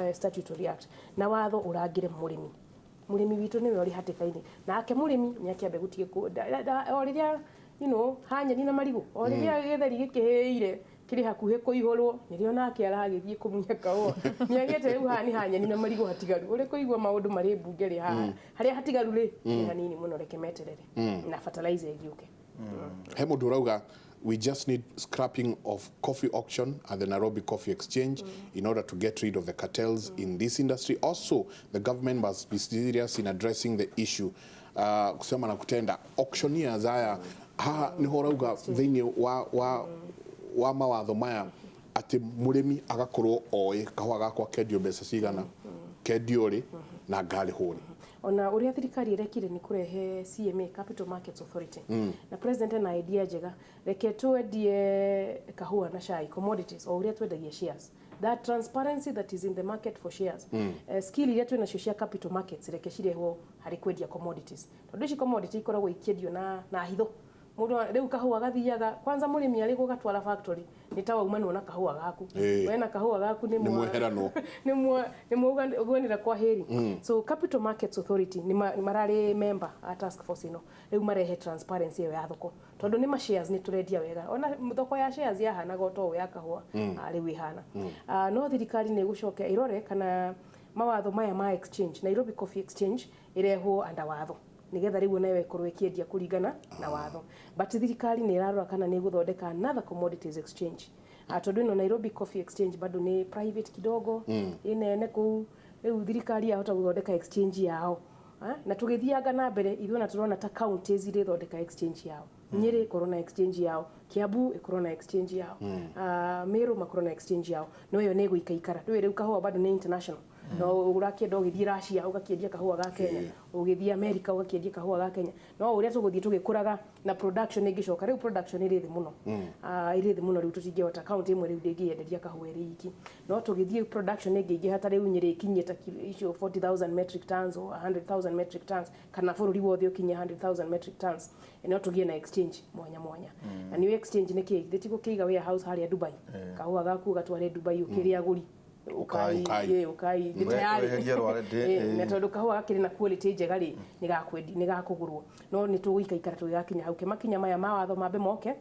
a statutory act na watho ũrangĩre mũrĩmi mũrĩmi witũ nĩwe ũrĩ hatĩka-inĩ nake mũrĩmi nĩ akĩambe gũtige o rĩrĩa hanyeni na marigũ o rĩrĩa gĩtheri gĩkĩhĩire kiri hakuhĩ kũihũrwo nĩrĩo nake aragĩthiĩ kũmunya kahũa nĩagĩte rĩu haha nĩ hanyeni na marigũ hatigaru ũrĩ kũigua maũndũ marĩ mbunge rĩ haha harĩa hatigaru rĩ nĩ hanini mũno reke meterere na fertilizer ĩgĩũke. He mũndũ ũrauga we just need scrapping of coffee auction at the Nairobi Coffee Exchange in order to get rid of the cartels in this industry. Also, the government must be serious in addressing the issue. Kusema na kutenda auctioneers haya haha niho ũrauga thĩinĩ wa mawatho maya atĩ mũrĩmi agakorwo oĩ kahũa gakwa kendio mbeca cigana kendio rĩ na ngarĩhwo rĩ. Ona ũrĩa thirikari ĩrekire nĩ kũrehe CMA Capital Markets Authority na president ena idea njega reke twendie kahũa na cai commodities o ũrĩa twendagia shares That transparency that is in the market for shares, skill iria twĩ nacio cia capital markets, reke cirehwo harĩ kwendia commodities, tondũ ici commodity ikoragwo ikĩendio na hitho. Mũndũ rĩu kahũa gathiaga kwanza, mũrĩmi arĩ gũgatwara factory nĩ ta waumanwo na kahũa gaku. We na kahũa gaku nĩ Nĩ mweheranwo. Nĩ mwauganĩra kwa heri. So Capital Markets Authority nĩ mararĩ member a task force ĩno. Rĩu marehe transparency ĩyo ya thoko, tondũ nĩ ma shares nĩ tũrendia wega. Ona thoko ya shares yahanaga o ta ũũ ya kahũa. Rĩu ĩhana. No thirikari nĩ ĩgũcoka ĩrore kana mawatho maya ma exchange, Nairobi Coffee Exchange ĩrehwo under watho, nigetha rĩu onayo ĩkorwo ĩkĩendia kũringana na watho. But thirikari nĩ ĩrarora kana nĩ ĩgũthondeka another commodities exchange. Tondũ ĩno Nairobi Coffee Exchange bado nĩ private kidogo, ĩnene kũu. Rĩu thirikari yahota gũthondeka exchange yao. Na tũgĩthianga na mbere, ithuĩ na tũrona ta counties irĩthondeka exchange yao. Nyĩrĩ ĩkorwo na exchange yao, Kiambu ĩkorwo na exchange yao, Meru makorwo na exchange yao. No ĩyo nĩ ĩgũikaikara. Ndũĩ rĩu kahũa bado nĩ international, no ũrakĩenda ũgĩthiĩ Russia ũgakĩendia kahũa ga Kenya, ũgĩthiĩ America ũgakĩendia kahũa ga Kenya. No ũrĩa tũgũthiĩ tũgĩkũraga na production ĩngĩcoka, rĩu production ĩrĩ thĩ mũno. Ĩrĩ thĩ mũno. Rĩu tũtingĩhota, county ĩmwe rĩu ndĩngĩenderia kahũa ĩrĩ iki. No tũgĩthiĩ production ĩngĩingĩha, ta rĩu Nyĩrĩ ĩkinyie ta icio 40,000 metric tons or 100,000 metric tons, kana bũrũri wothe ũkinye 100,000 metric tons, no tũgĩe na exchange mwanya mwanya. Na nĩyo exchange nĩ kĩ? Githĩ ti gũkĩiga warehouse harĩa Dubai, kahũa gaku ũgatware Dubai, ũkĩrĩa agũri. Ũkai. Ũkai. Ũkai nĩ tayari. Weherie rware Na tondũ kahũa gakĩrĩ na quality njega rĩ, nĩ gakwendi, nĩ gakũgũrwo. No nĩ tũgũikaikara tũgĩgakinya hau. Makinya maya ma watho mambe moke,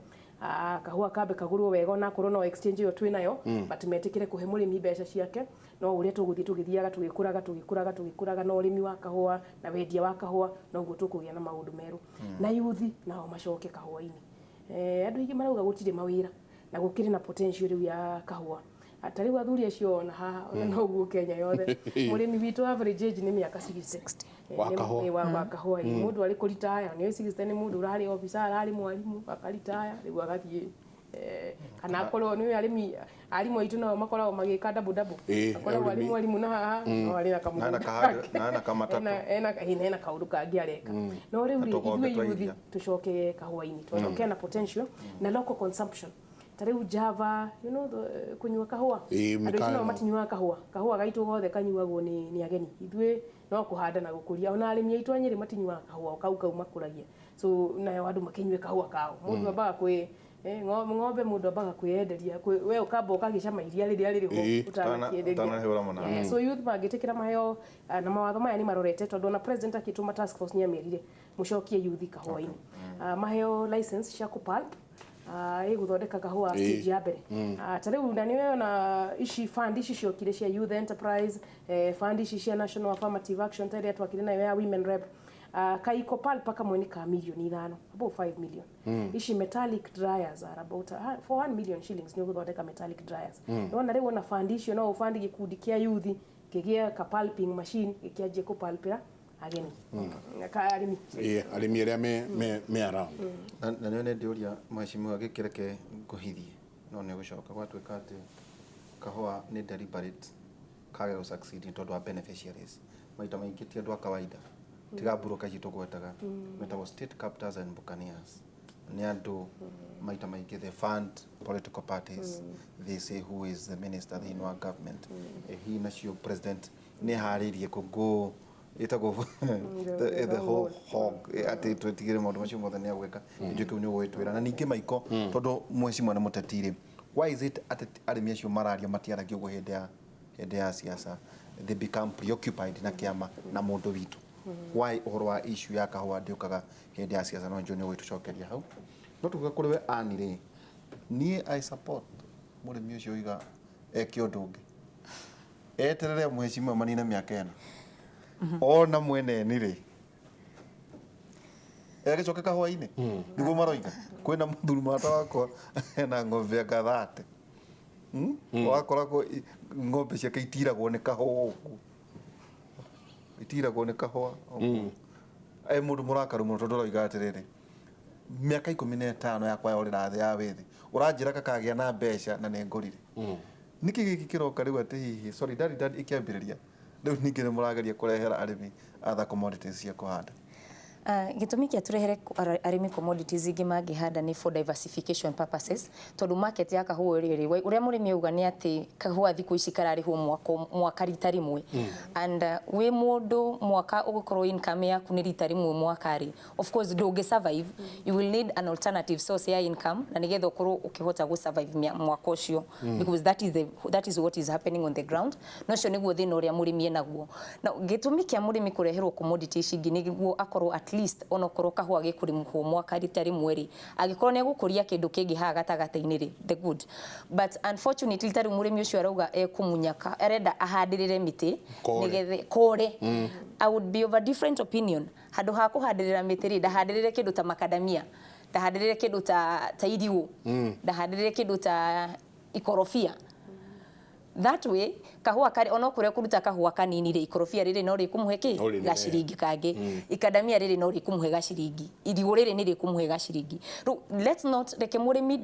kahũa kambe kagũrwo wega, onakorwo no exchange ĩyo twĩ nayo, but metĩkĩre kũhe mũrĩmi mbeca ciake. No ũrĩa tũgũthiĩ tũgĩthiaga tũgĩkũraga, tũgĩkũraga, tũgĩkũraga na ũrĩmi wa kahũa na wendia wa kahũa, noguo tũkũgĩa na maũndũ merũ na yuthi nao macoke kahũa-inĩ. Andũ aingĩ marauga gũtirĩ mawĩra, na gũkĩrĩ na potential rĩu ya kahũa. Ta rĩu athuri acio ona haha, ona noguo Kenya yothe, mũrĩmi witũ average age nĩ mĩaka 60. Wa kahũa. Wa kahũa, ĩ. Mũndũ arĩ kũritaya nĩ 60, nĩ mũndũ ũrarĩ officer, ararĩ mwarimũ, akaritaya rĩu agathiĩ, kana akorwo nĩ arĩmi, arimũ aitũ nao makoragwo magĩka double double. Akoragwo arĩ Arĩmi. Mwarimũ na haha no arĩ na kamũgũnda Na ena gake. na ena kamatatũ. Ena kaũndũ kangĩ areka. No rĩu Na rĩ, tũgombe ithuĩ twa yuthi iria. tucoke kahũa-inĩ, tondũ kena potential na local consumption. Ta rĩu Java, kũnyua kahũa, andũ aitũ mĩkawa nao ĩno. matinyuaga kahũa. Kahũa gaitũ gothe kanyuagwo nĩ ageni. Ithuĩ no kũhanda na gũkũria. Ona arĩmi aitũ a Nyĩrĩ matinyuaga kahũa kau kau makũragia. So nayo andũ makĩnyue kahũa kao, mũndũ ambaga kwĩ ng'ombe, mũndũ ambaga kwĩyenderia, we ũkamba ũkagĩcama iria rĩrĩa rĩrĩ ho ũtanakĩenderia. Ũtanahũra mũnanda. So youth mangĩtĩkĩra maheo, na mawatho maya nĩ marorete, tondũ ona president akĩtũma task force nĩ amerire mũcokie youth kahũa-inĩ. Maheo license cia kũpulp, ĩgũthondeka kahũa stage ya mbere. Ta rĩu na nĩwe ona ici fund ici ciokire cia youth enterprise, fund ici cia national affirmative action, ta ĩrĩa twakire nayo ya women rep, kaiko pulp kamwe nĩ ka mirioni 5, about 5 million. Ici metallic dryers are about for 1 million shillings nĩ ũgũthondeka metallic dryers. Nona rĩu ona fund icio no ũbandi gĩkundi kĩa youth kĩgĩe ka pulping machine, gĩkĩanjie kũpulpĩra ageni, ka arĩmi. Arĩmi arĩa me around. Na nĩ ndĩũria mheshimiwa gĩkĩreke ngũhithie, no nĩ gũcoka gwatuĩka atĩ kahũa nĩ deliberate kage gũ succeed nĩ tondũ wa beneficiaries maita maingĩ ti andũ a kawaida, tiga mburoka ici tũgwetaga metagwo state captors and buccaneers. Nĩ andũ maita maingĩ they fund political parties, they say who is the minister thĩinĩ wa government. Hihi nacio president nĩ harĩirie kũgo ĩtagwo the whole hog, atĩ twĩtigĩre maũndũ macio mothe nĩ agwĩka? Nĩnjũĩ kĩu nĩ ũgũgĩtwĩra. Na ningĩ maiko, tondũ mheshimiwa nĩ mũteti rĩ, why is it atĩ arĩmi acio mararia matiaragia ũguo hĩndĩ ya siasa? They become preoccupied na kĩama na mũndũ witũ. Why ũhoro wa issue ya kahũa ndĩũkaga hĩndĩ ya siasa? No njũĩ nĩ ũgũgĩtũcokeria hau. No tuga kũrĩ we ani rĩ, niĩ I support mũrĩmi ũcio oiga eke ũndũ ũngĩ, eterere mheshimiwa manine mĩaka 4, ona mweneni rĩ egĩcoke kahũa-inĩ nĩguo maroiga. Kwĩna mũthuri mata wakwa ena ng'ombe anga 30. Wakora ng'ombe ciake itiragwo nĩ kahũa ũguo, itiragwo nĩ kahũa ũguo. E mũndũ mũrakaru mũno tondũ aroiga atĩrĩrĩ, mĩaka 15 yakwa yorĩra thĩ ya wĩthĩ, ũranjĩra kakagĩa na mbeca na nĩ ngũrire. Nĩkĩ gĩkĩ kĩroka rĩu atĩ hihi Solidaridad ĩkĩambĩrĩria rĩu ningĩ nĩ mũrageria kũrehera arĩmi other commodities cia kũhanda? Gĩtũmi kĩa tũrehere arĩmi commodities ingĩ mangĩhanda nĩ for diversification purposes, tondũ market ya kahũa ĩrĩa ĩrĩ ũrĩa mũrĩmi auga nĩ atĩ kahũa thikũ ici kararĩhwo mwaka rita rĩmwe, and wĩ mũndũ mwaka ũgũkorwo income yaku nĩ rita rĩmwe mwaka rĩ, of course ndũngĩ survive. You will need an alternative source ya income na nĩgetha ũkorwo ũkĩhota gũ survive mwaka ũcio, because that is what is happening on the ground. Na ũcio nĩguo thĩna ũrĩa mũrĩmi enaguo. Na gĩtũmi kĩa mũrĩmi kũreherwo commodity ici ingĩ nĩguo akorwo at least onokorwo kahũa gĩkũrĩmwo mwaka rita rĩmwe rĩ, angĩkorwo nĩ egũkũria kĩndũ kĩngĩ haha gatagatĩ-inĩ rĩ, the good. But unfortunately, ta rĩu mũrĩmi ũcio arauga ekũmunyaka, arenda ahandĩrĩre mĩtĩ. Kore. Nĩgetha kore. I would be of a different opinion. Handũ ha kũhandĩrĩra mĩtĩ rĩ, ndahandĩrĩre kĩndũ ta macadamia, ndahandĩrĩre kĩndũ ta irigũ, ndahandĩrĩre kĩndũ ta ikorobia. That way kahũa karĩ onokorwo kũruta kahũa kanini rĩ, ikorobia rĩrĩ no rĩkũmũhe kĩ? No rĩnenehe. Gaciringi kangĩ. Ikadamia rĩrĩ no rĩkũmũhe gaciringi, irigũ rĩrĩ nĩ rĩkũmũhe gaciringi. Rĩu let's not, reke mũrĩmi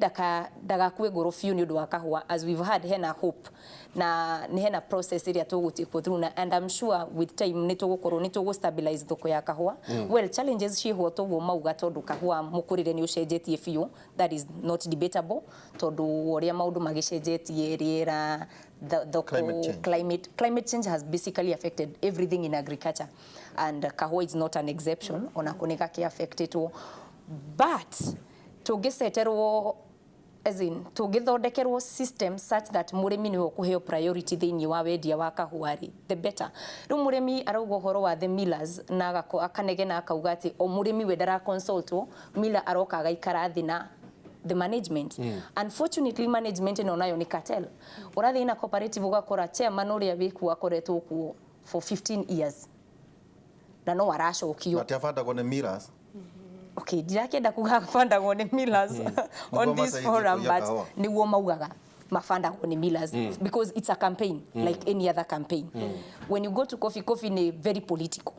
ndagakue ngoro biũ nĩ ũndũ wa kahũa. As we've had, hena hope na nĩ hena process ĩrĩa tũgũtĩkwo through na and I'm sure with time nĩ tũgũkorwo nĩ tũgũ stabilize thoko ya kahũa. Well, challenges ciĩho toguo mauga, tondũ kahũa mũkũrĩre nĩ ũcenjetie biũ. That is not debatable, tondũ ũrĩa maũndũ magĩcenjetie, rĩera, thoko. Climate change. Climate change has basically affected everything in agriculture, and kahũa is not an exception. Onako nĩ gakĩ affectedwo, but tũngĩceterwo, as in tũngĩthondekerwo system such that mũrĩmi nĩwe ũkũheo priority thĩinĩ wa wendia wa kahũa rĩ, the better. Rĩu mũrĩmi arauga ũhoro wa the millers na akanegena akauga atĩ o mũrĩmi we ndara consultwo, miller aroka agaikara thĩ na the management. Unfortunately, management ĩno nayo nĩ cartel. Ũrathiĩ na cooperative ũgakora chairman ũrĩa wĩkuo akoretwo kuo for 15 years na no aracokio. Na tiabandagwo nĩ millers. Okay, ndirakĩenda kuga bandagwo nĩ millers on Nĩguo this mateithie forum, kũiya but kahũa. nĩguo maugaga mabandagwo nĩ millers because it's a campaign like any other campaign. When you go to coffee, coffee nĩ very political.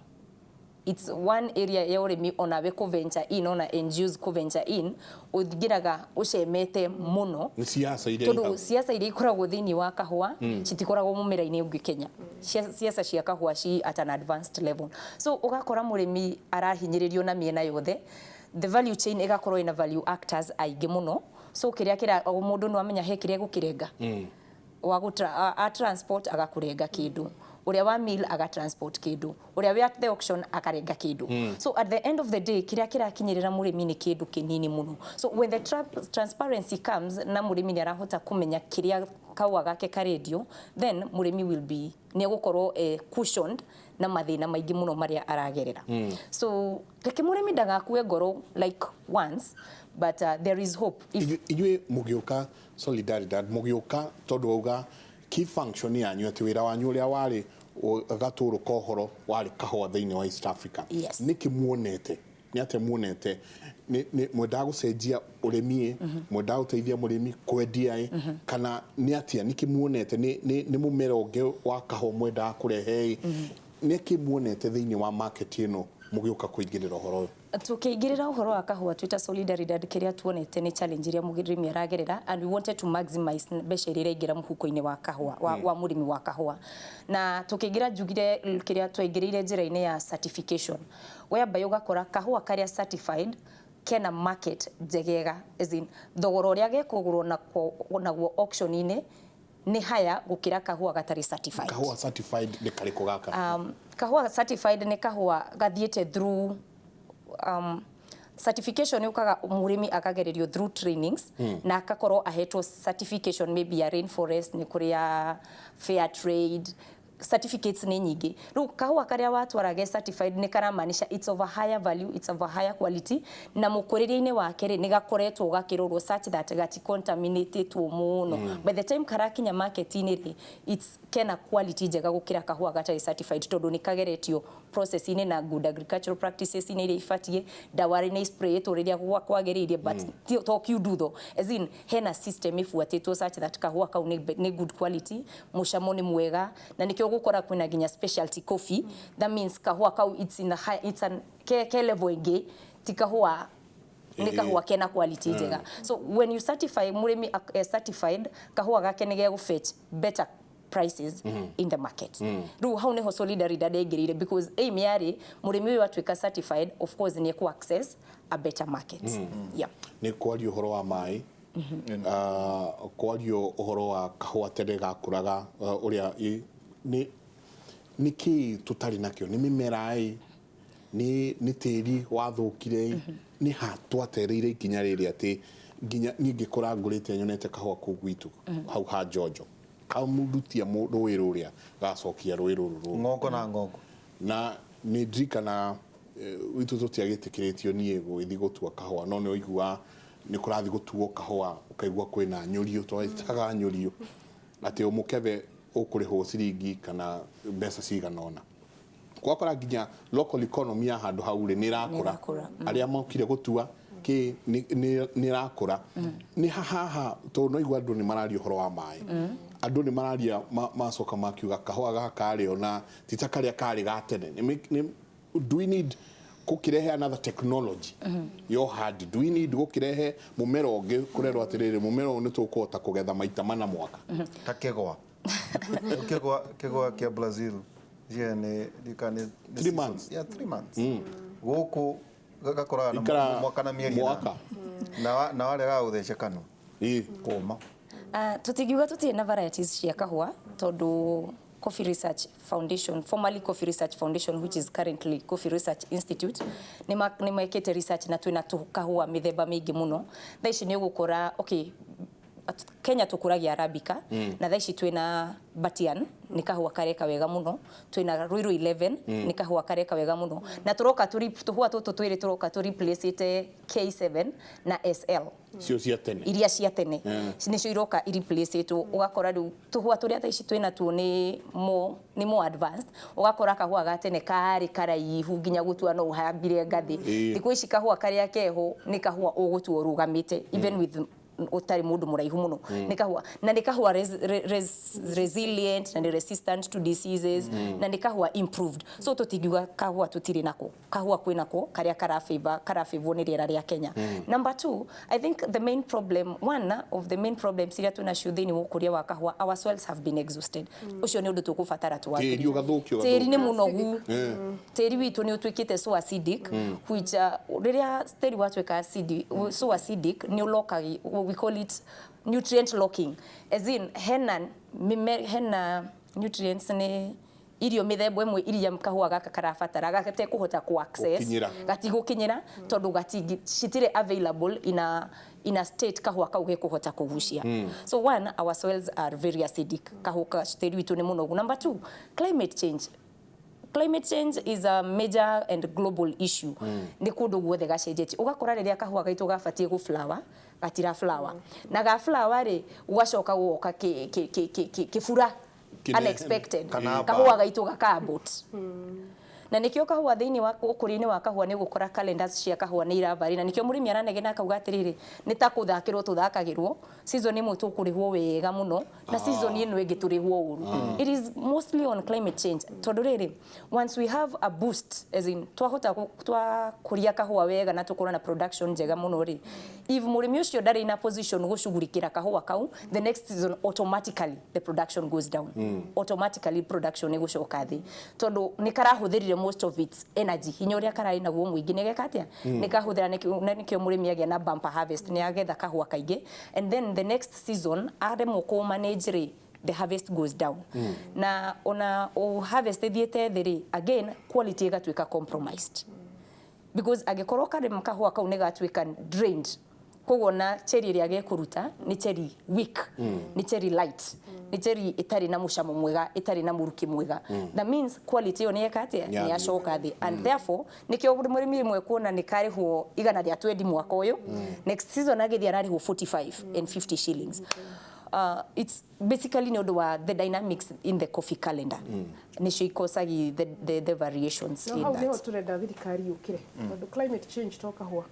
It's one area ya ũrĩmi onawe kũ-venture in, ona NGOs kũ-venture in, ũthingĩraga ũcemete mũno. Nĩ siasa iria Tondũ ihau. siasa iria ikoragwo thĩinĩ wa kahũa citikoragwo mũmera-inĩ ũngĩ Kenya. Siasa cia kahũa ci at an advanced level, so ũgakora mũrĩmi arahinyĩrĩrio na mĩena yothe. The value chain ĩgakorwo ĩna value actors aingĩ mũno, so kĩrĩa kĩra o mũndũ no amenya he kĩrĩa gũkĩrenga wa gũtra a transport agakũrenga kĩndũ, ũrĩa wa mill aga transport kĩndũ, ũrĩa wĩ at the auction akarenga kĩndũ. So at the end of the day, kĩrĩa kĩrakinyĩrĩra mũrĩmi nĩ kĩndũ kĩnini mũno. So when the transparency comes na mũrĩmi nĩ arahota kũmenya kĩrĩa kahũa gake karendio, then mũrĩmi will be nĩ egũkorwo cushioned na mathĩna maingĩ mũno marĩa aragerera. So reke mũrĩmi ndagakue ngoro like once, but there is hope if Inyuĩ mũgĩũka Solidaridad, mũgĩũka tondũ wauga key function yanyu atĩ wĩra wanyu ũrĩa warĩ gatũrũ ka ũhoro warĩ kahũa thĩinĩ wa East Africa. Yes. Nĩkĩ muonete, nĩ atĩa muonete? Nĩ mwendaga gũcenjia ũrĩmi ĩ, mwendaga gũteithia mũrĩmi kwendia ĩ, kana nĩ atĩa? Nĩkĩ muonete? Nĩ mũmera ũngĩ wa kahũa mwendaga kũrehe ĩ? Nĩkĩ muonete thĩinĩ wa market ĩno mũgĩũka kũingĩrĩra ũhoro ũyũ? Tukĩingĩrĩra ũhoro wa kahũa twĩta Solidaridad, kĩrĩa tuonete nĩ challenge iria mũrĩmi aragerera, and we wanted to maximize mbeca iria iraingĩra mũhuko-inĩ wa kahũa wa mũrĩmi wa kahũa. Na tukĩingĩra, njugire kĩrĩa twaingĩrĩire njĩra-inĩ ya certification, whereby ũgakora kahũa karĩa certified kena market njegega, as in thogora ũrĩa gekũgũrwo naguo auction-inĩ nĩ haya gũkĩra kahũa gatarĩ certified. Kahũa certified nĩ karĩkũ gaka? Kahũa certified nĩ kahũa gathiĩte through certification. Yũkaga mũrĩmi akagererio through trainings na akakorwo ahetwo certification, maybe ya rainforest, nĩ kũrĩ ya fair trade, certificates nĩ nyingĩ. Rĩu kahũa karĩa watwara ge certified nĩ karamaanisha it's of a higher value, it's of a higher quality, na mũkũrĩrie-inĩ wake rĩ, nĩ gakoretwo gakĩrorwo such that gaticontaminatetwo mũno. By the time karakinya market-inĩ rĩ, it's kena quality njega gũkĩra kahũa gatarĩ certified, tondũ nĩ kageretio process-inĩ na good agricultural practices-inĩ iria ibatiĩ, ndawa nĩ sprayetwo rĩrĩa kwagĩrĩire, but to kiundutho, as in hena system ĩbuatĩtwo such that kahũa kau nĩ good quality, mũcamo nĩ mwega, na nĩkĩo ũgũkora kwĩna nginya specialty coffee. That means kahũa kau it's in a high, it's an ke level ĩngĩ, ti kahũa, nĩ kahũa kena quality njega. So when you certify, mũrĩmi certified kahũa gake nĩ gegũ fetch better. Prices in the market. Rĩu hau nĩho Solidaridad yaingĩrĩire, because aim yarĩ mũrĩmi ũyũ atuĩka certified, of course nĩ ekũ access a better market, yeah. Nĩ kwario ũhoro wa maĩ, kwario ũhoro wa kahũa tene gakũraga ũrĩa nĩ kĩĩ tũtarĩ nakĩo? Nĩ mĩmera ĩ, nĩ tĩri wathũkire ĩ, nĩ ha twatereire ikinya rĩrĩ atĩ nginya niĩ ngĩkũra ngũrĩte nyonete kahũa kũu gwitũ hau ha Njonjo kamurutia rũĩ rũrĩa gacokia rũĩ rũrũ rũngĩ. Ng'ongo na ng'ongo. Na nĩ ndirikana witũ tũtiagĩtĩkĩrĩtio niĩ gũgĩthiĩ gũtua kahũa, no nĩ ũigua nĩ kũrathiĩ gũtuo kahũa, ũkaigua kwĩna nyũrio, twetaga nyũrio, atĩ mũkebe ũkũrĩhwo ciringi kana mbeca cigana ũna. Gwakora nginya local economy ya handũ hau rĩ nĩ ĩrakũra. Nĩ ĩrakũra. Arĩa mokire gũtua kĩ nĩ ĩrakũra. Nĩ haha tondũ no igua andũ nĩ mararia ũhoro wa maĩ, andũ nĩ mararia macoka makiuga kahũa gaka rĩ ona ti ta karĩa karĩ ga tene. Do we need gũkĩrehe another technology yo handi? Do we need gũkĩrehe mũmera ũngĩ kũrerwo atĩrĩrĩ, mũmera ũyũ nĩ tũkũhota kũgetha maita mana mwaka? Ta kĩgwa. Rĩu kĩgwa kĩa Brazil cia nĩ 3 months. Yeah, 3 months. Gũkũ gakũraga na Ikara mwaka na mĩeri mwaka. ĩnana. Na warega gũthece kanua kũma. Tũtingiuga tũtirĩ na varieties cia kahũa, tondũ Coffee Research Foundation, formerly Coffee Research Foundation, which is currently Coffee Research Institute, nĩ mekĩte research na twĩna kahũa mĩthemba mĩingĩ mũno. Thaa ici nĩ ũgũkora, okay, Kenya tũkũragia Arabica, na thaa ici twĩna Batian, nĩ kahũa kareka wega mũno, twĩna Ruiru 11, nĩ kahũa kareka wega mũno, na tũroka tũhũa tũtũ twĩrĩ tũroka tũ replace K7 na SL cio cia tene. Iria cia tene nĩcio iroka ireplaceitwo. Ũgakora rĩu tũhũa tũrĩa thaa ici twĩna tuo nĩ more advanced. Ũgakora kahũa ga tene karĩ karaihu nginya gũtua no ũhambire ngathĩ. Thikũ ici kahũa karĩa keho nĩ kahũa ũgũtua ũrũgamĩte, even with ũtarĩ mũndũ mũraihu mũno. Nĩ kahũa na nĩ kahũa resilient na nĩ resistant to diseases na nĩ kahũa improved. So tũtingiuga kahũa tũtirĩ nako. Kahũa kwĩ nako karĩa karafavor nĩ rĩera rĩa Kenya. Number two, I think the main problem, one of the main problems iria twĩnacio thĩinĩ wa ũkũria wa kahũa, our soils have been exhausted. Ũcio nĩ ũndũ tũkũbatara twagĩrie. Tĩri ũgathũkio. Tĩri nĩ mũnogu. Tĩri witũ nĩ ũtuĩkĩte so acidic, which rĩrĩa tĩri watuĩka acidic, so acidic, nĩ ũlockaga, we call it nutrient locking, as in hena nutrients, nĩ irio mĩthemba ĩmwe iria kahũa gaka karabatara gatekũhota ku access. Gũkinyĩra. Gatigũkinyĩra tondũ citirĩ available in a state kahũa kau gekũhota kũgucia. So one, our soils are very acidic. Kahũa tĩri witũ nĩ mũnogu. Number two, climate change. Climate change is a major and global issue. Nĩ kũndũ guothe gacenjetie. Ũgakora rĩrĩa kahũa gaitũ gabatiĩ gũ flower, gatira flower, na ga flower rĩ, gũgacoka gũgoka kĩbura unexpected. Kana kahũa gaitũ gakabot. Na nikio kahũa thĩinĩ wa ũkũria-inĩ wa kahũa nĩ ũgũkora calendars cia kahũa nĩ iravari, na nikio mũrĩmi aranegena akauga atĩrĩrĩ, nĩ ta kũthakĩrwo tũthakagĩrwo, season ĩmwe tũkũrĩhwo wega mũno na season ĩno ĩngĩ tũrĩhwo ũru. It is mostly on climate change, tondũ rĩrĩ, once we have a boost, as in twahota twakũria kahũa wega na tũkorwo na production njega mũno rĩ, if mũrĩmi ũcio ndarĩ na position gũcugurikĩra kahũa kau, the next season automatically the production goes down. Automatically production nĩ gũcoka thĩ, tondũ nĩ karahũthĩrire most of its energy. Hinya ũrĩa kararĩ naguo mũingĩ nĩ geka atĩa? Nĩ kahũthĩra. Na nĩkĩo mũrĩmi agĩa na bumper harvest, nĩ agetha kahũa kaingĩ, and then the next season aremwo kũ manage rĩ, the harvest goes down. Na ona o harvest ĩthiĩte thĩ rĩ, again quality ĩgatuĩka compromised, because angĩkorwo karĩma kahũa kau nĩ gatuĩka drained, koguo na cherry ĩrĩa gekũruta nĩ cherry weak, nĩ cherry light, nĩ cherry ĩtarĩ na mũcamo mwega, ĩtarĩ na mũrukĩ mwega. That means quality ĩyo nĩ yeka atĩa? Nĩ yacoka thĩ. And therefore nĩkĩo mũrĩmi rĩmwe kuona nĩ karĩhwo 120 mwaka ũyũ, next season agĩthiĩ ararĩhwo 45 and 50 shillings. It's basically nĩ ũndũ wa the dynamics in the coffee calendar nĩcio ikosagi the variations No in hau niho that. turenda thirikari yũkĩre, tondũ climate change to kahũa,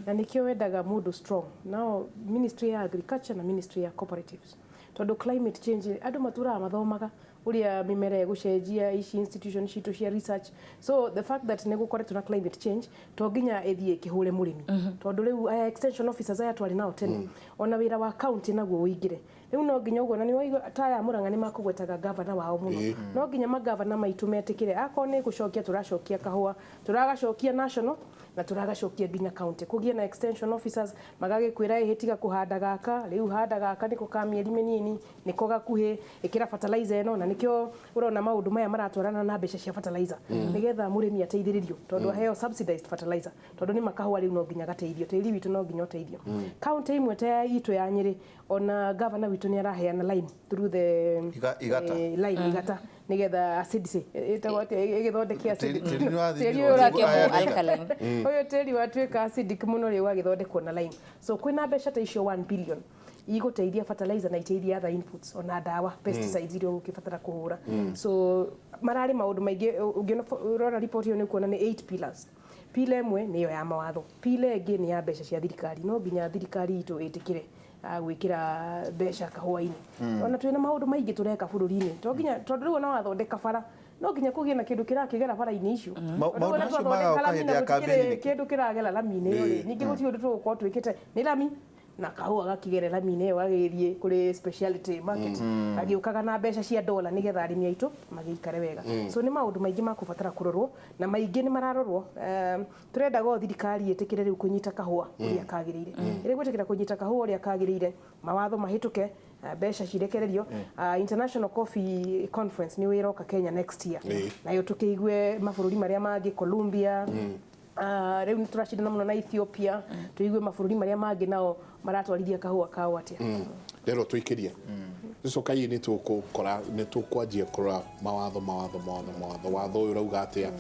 na nĩkĩo wendaga mũndũ strong nao ministry ya agriculture na ministry ya cooperatives, tondũ climate change andũ matũraga mathomaga ũrĩa mĩmera ĩgũcenjia, ici institution citũ cia research. So the fact that nĩ gũkoretwo na climate change, to nginya ĩthiĩ ĩkĩhũre mũrĩmi, tondũ rĩu aya extension officers aya twarĩ nao tene, ona wĩra wa county naguo ũingĩre. Rĩu no nginya ũguo, na nĩ waigua ta aya Murang'a nĩ makũgwetaga gavana wao mũno. No nginya magavana maitũ metĩkĩre akorwo nĩ gũcokia tũracokia kahũa, tũragacokia national na tũragacokia nginya county, kũgĩe na extension officers magagĩkwĩra, ĩhĩ, tiga kũhanda gaka rĩu, handa gaka nĩko ka mĩeri mĩnini, nĩko gakuhĩ, ĩkĩra fertilizer ĩno. Na nĩkĩo ũrona maũndũ maya maratwarana na mbeca cia fertilizer, nĩgetha mũrĩmi ateithĩrĩrio, tondũ aheo subsidized fertilizer, tondũ nĩ makahũa rĩu no nginya gateithio, tĩri witũ no nginya ũteithio. County imwe ta ya itũ ya Nyĩrĩ, ona gavana witũ nĩ araheana lime through the Igata. Lime igata nĩgetha acidity ĩtagwo atĩa, ĩgĩthondeke acidity. Tĩri nĩ wathimĩrwo. Tĩri ũyũ Ũratuĩka Aya, more alkaline. Ũyũ tĩri watuĩka acidic mũno rĩ, ũgagĩthondekwo na lime. So kwĩna mbeca ta icio 1 billion igũteithia fertilizer na iteithia other inputs, ona ndawa, pesticides iria ũgũkĩbatara kũhũra. So mararĩ maũndũ maingĩ. Ũngĩona, ũrora report ĩyo, nĩ ũkuona nĩ 8 pillars. Pillar ĩmwe nĩyo ya mawatho, pillar ĩngĩ nĩ ya mbeca cia thirikari. No nginya thirikari itũ ĩtĩkĩre gwĩkĩra mbeca kahũa-inĩ. Ona twĩna maũndũ maingĩ tũreka bũrũri-inĩ, to nginya, tondũ rĩu ona wathondeka bara, no nginya kũgĩe na kĩndũ kĩrakĩgera bara-inĩ icio. Tondũ Maũndũ ona macio twathondeka magoka rami hĩndĩ na ya gũtikĩrĩ campaign nĩkĩ? kĩndũ kĩragera rami-inĩ ĩyo rĩ, ningĩ gũtirĩ ũndũ tũgũkorwo twĩkĩte. Nĩ rami na kahũa gakĩgere rami-inĩ ĩyo, gagĩthiĩ kũrĩ speciality market, gagĩũkaga na mbeca cia dola, nĩgetha arĩmi aitũ magĩikare wega. So nĩ maũndũ maingĩ makũbatara kũrorwo, na maingĩ nĩ mararorwo. Tũrendaga o thirikari ĩtĩkĩre rĩu kũnyita kahũa ũrĩa kagĩrĩire. Ĩrĩ gwĩtĩkĩra kũnyita kahũa ũrĩa kagĩrĩire, mawatho mahĩtũke, mbeca cirekererio. International Coffee Conference nĩ ĩroka Kenya next year, nayo tũkĩigue mabũrũri marĩa mangĩ, Colombia, rĩu nĩ tũracindana mũno na Ethiopia, tũigue mabũrũri marĩa mangĩ nao maratwarithia kahũa kao atĩa. Rero tũikĩrie tũcoka ii, nĩ tũkũkora nĩ tũkwanjia kũrora mawatho, mawatho, mawatho, mawatho. Watho ũyũ ũrauga atĩa?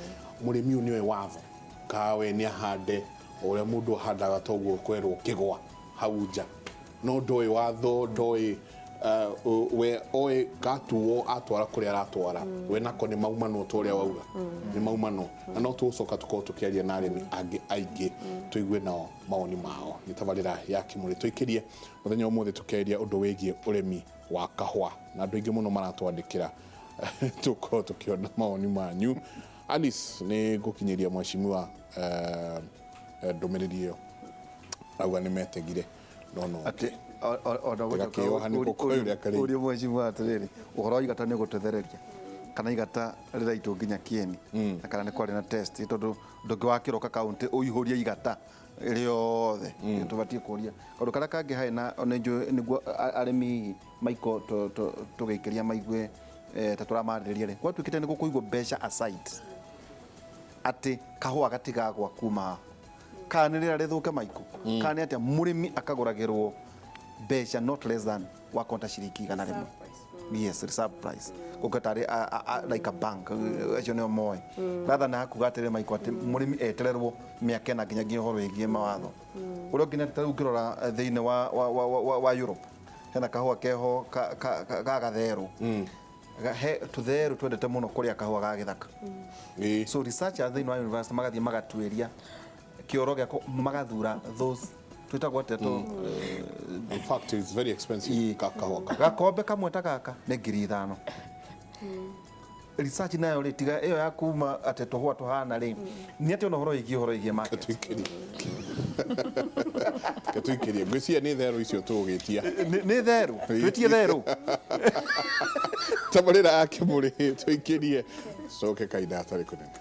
Mũrĩmi ũyũ nĩoĩ watho kawe nĩ ahande o ũrĩa mũndũ ahandaga, toguo kwerwo kĩgwa hau nja, no ndoĩ watho, ndoĩ we oĩ gatuo atwara kũrĩa aratwara we nako nĩ maumanwo, ta ũrĩa wauga nĩ maumanwo. Na no tũgũcoka tũkorwo tũkĩaria na arĩmi angĩ aingĩ, tũigue nao mawoni mao. Nĩ tabarĩra ya Kĩmũrĩ tũikĩrie mũthenya ũmũthĩ, tũkĩaria ũndũ wĩgiĩ ũrĩmi wa kahũa, na andũ aingĩ mũno maratwandĩkĩra. Tũkorwo tũkĩona mawoni manyu. Alice, nĩ ngũkinyĩria mheshimiwa ndũmĩrĩri ĩyo, auga nĩ metegire no Atĩ ona Tiga kĩoha nĩ gũkũyũ ũrĩa karĩ. Ũria mheshimiwa atĩrĩrĩ, ũhoro wa igata nĩ ũgũtethereria kana igata rĩraitwo nginya kĩeni, na kana nĩ kwarĩ na test, tondũ ndũngĩwakĩroka kaunti ũihũrie igata rĩothe. Tũbatiĩ kũria kaũndũ karĩa kangĩ harĩ na nĩ njũĩ nĩguo arĩmi hihi maiko tũgĩikĩria maigue ta tũramarĩrĩria rĩ, gwatuĩkĩte nĩ gũkũigwo mbeca aside atĩ kahũa gatigagwa kuma haha, kana nĩ rĩera rĩthũke maiko, kana nĩ atĩa, mũrĩmi akagũragĩrwo mbeca not less than wakonta ciringi 100. Yes, reserve price gũka tarĩ like a bank, acio nĩo moĩ, rather na hakuga atĩrĩ maiko atĩ mũrĩmi etererwo mĩaka ĩna nginya ũhoro wĩgiĩ mawatho ũrĩa ũngĩ. Nĩ ta rĩu ũngĩrora thĩinĩ wa Europe, hena kahũa keho ga gatherũ. He tũtherũ twendete mũno kũrĩa kahũa ga gĩthaka. So researcher thĩinĩ wa university magathiĩ magatuĩria kĩoro gĩako, magathura those twĩtagwo atĩa tũ In fact, it's very expensive kahũa ka Gakombe kamwe ta gaka nĩ 5,000. Research nayo rĩ, tiga ĩyo ya kuma atĩ tũhũa tũhana rĩ, nĩ atĩ ona ũhoro wĩgiĩ market. Gatuikĩrie, gatuikĩrie, ngwĩciria nĩ therũ icio tũgũgĩtia. Nĩ therũ, twĩtie therũ. Tabarĩra ya Kĩmũrĩ tũikĩrie, coke kahinda hatarĩ kũnene.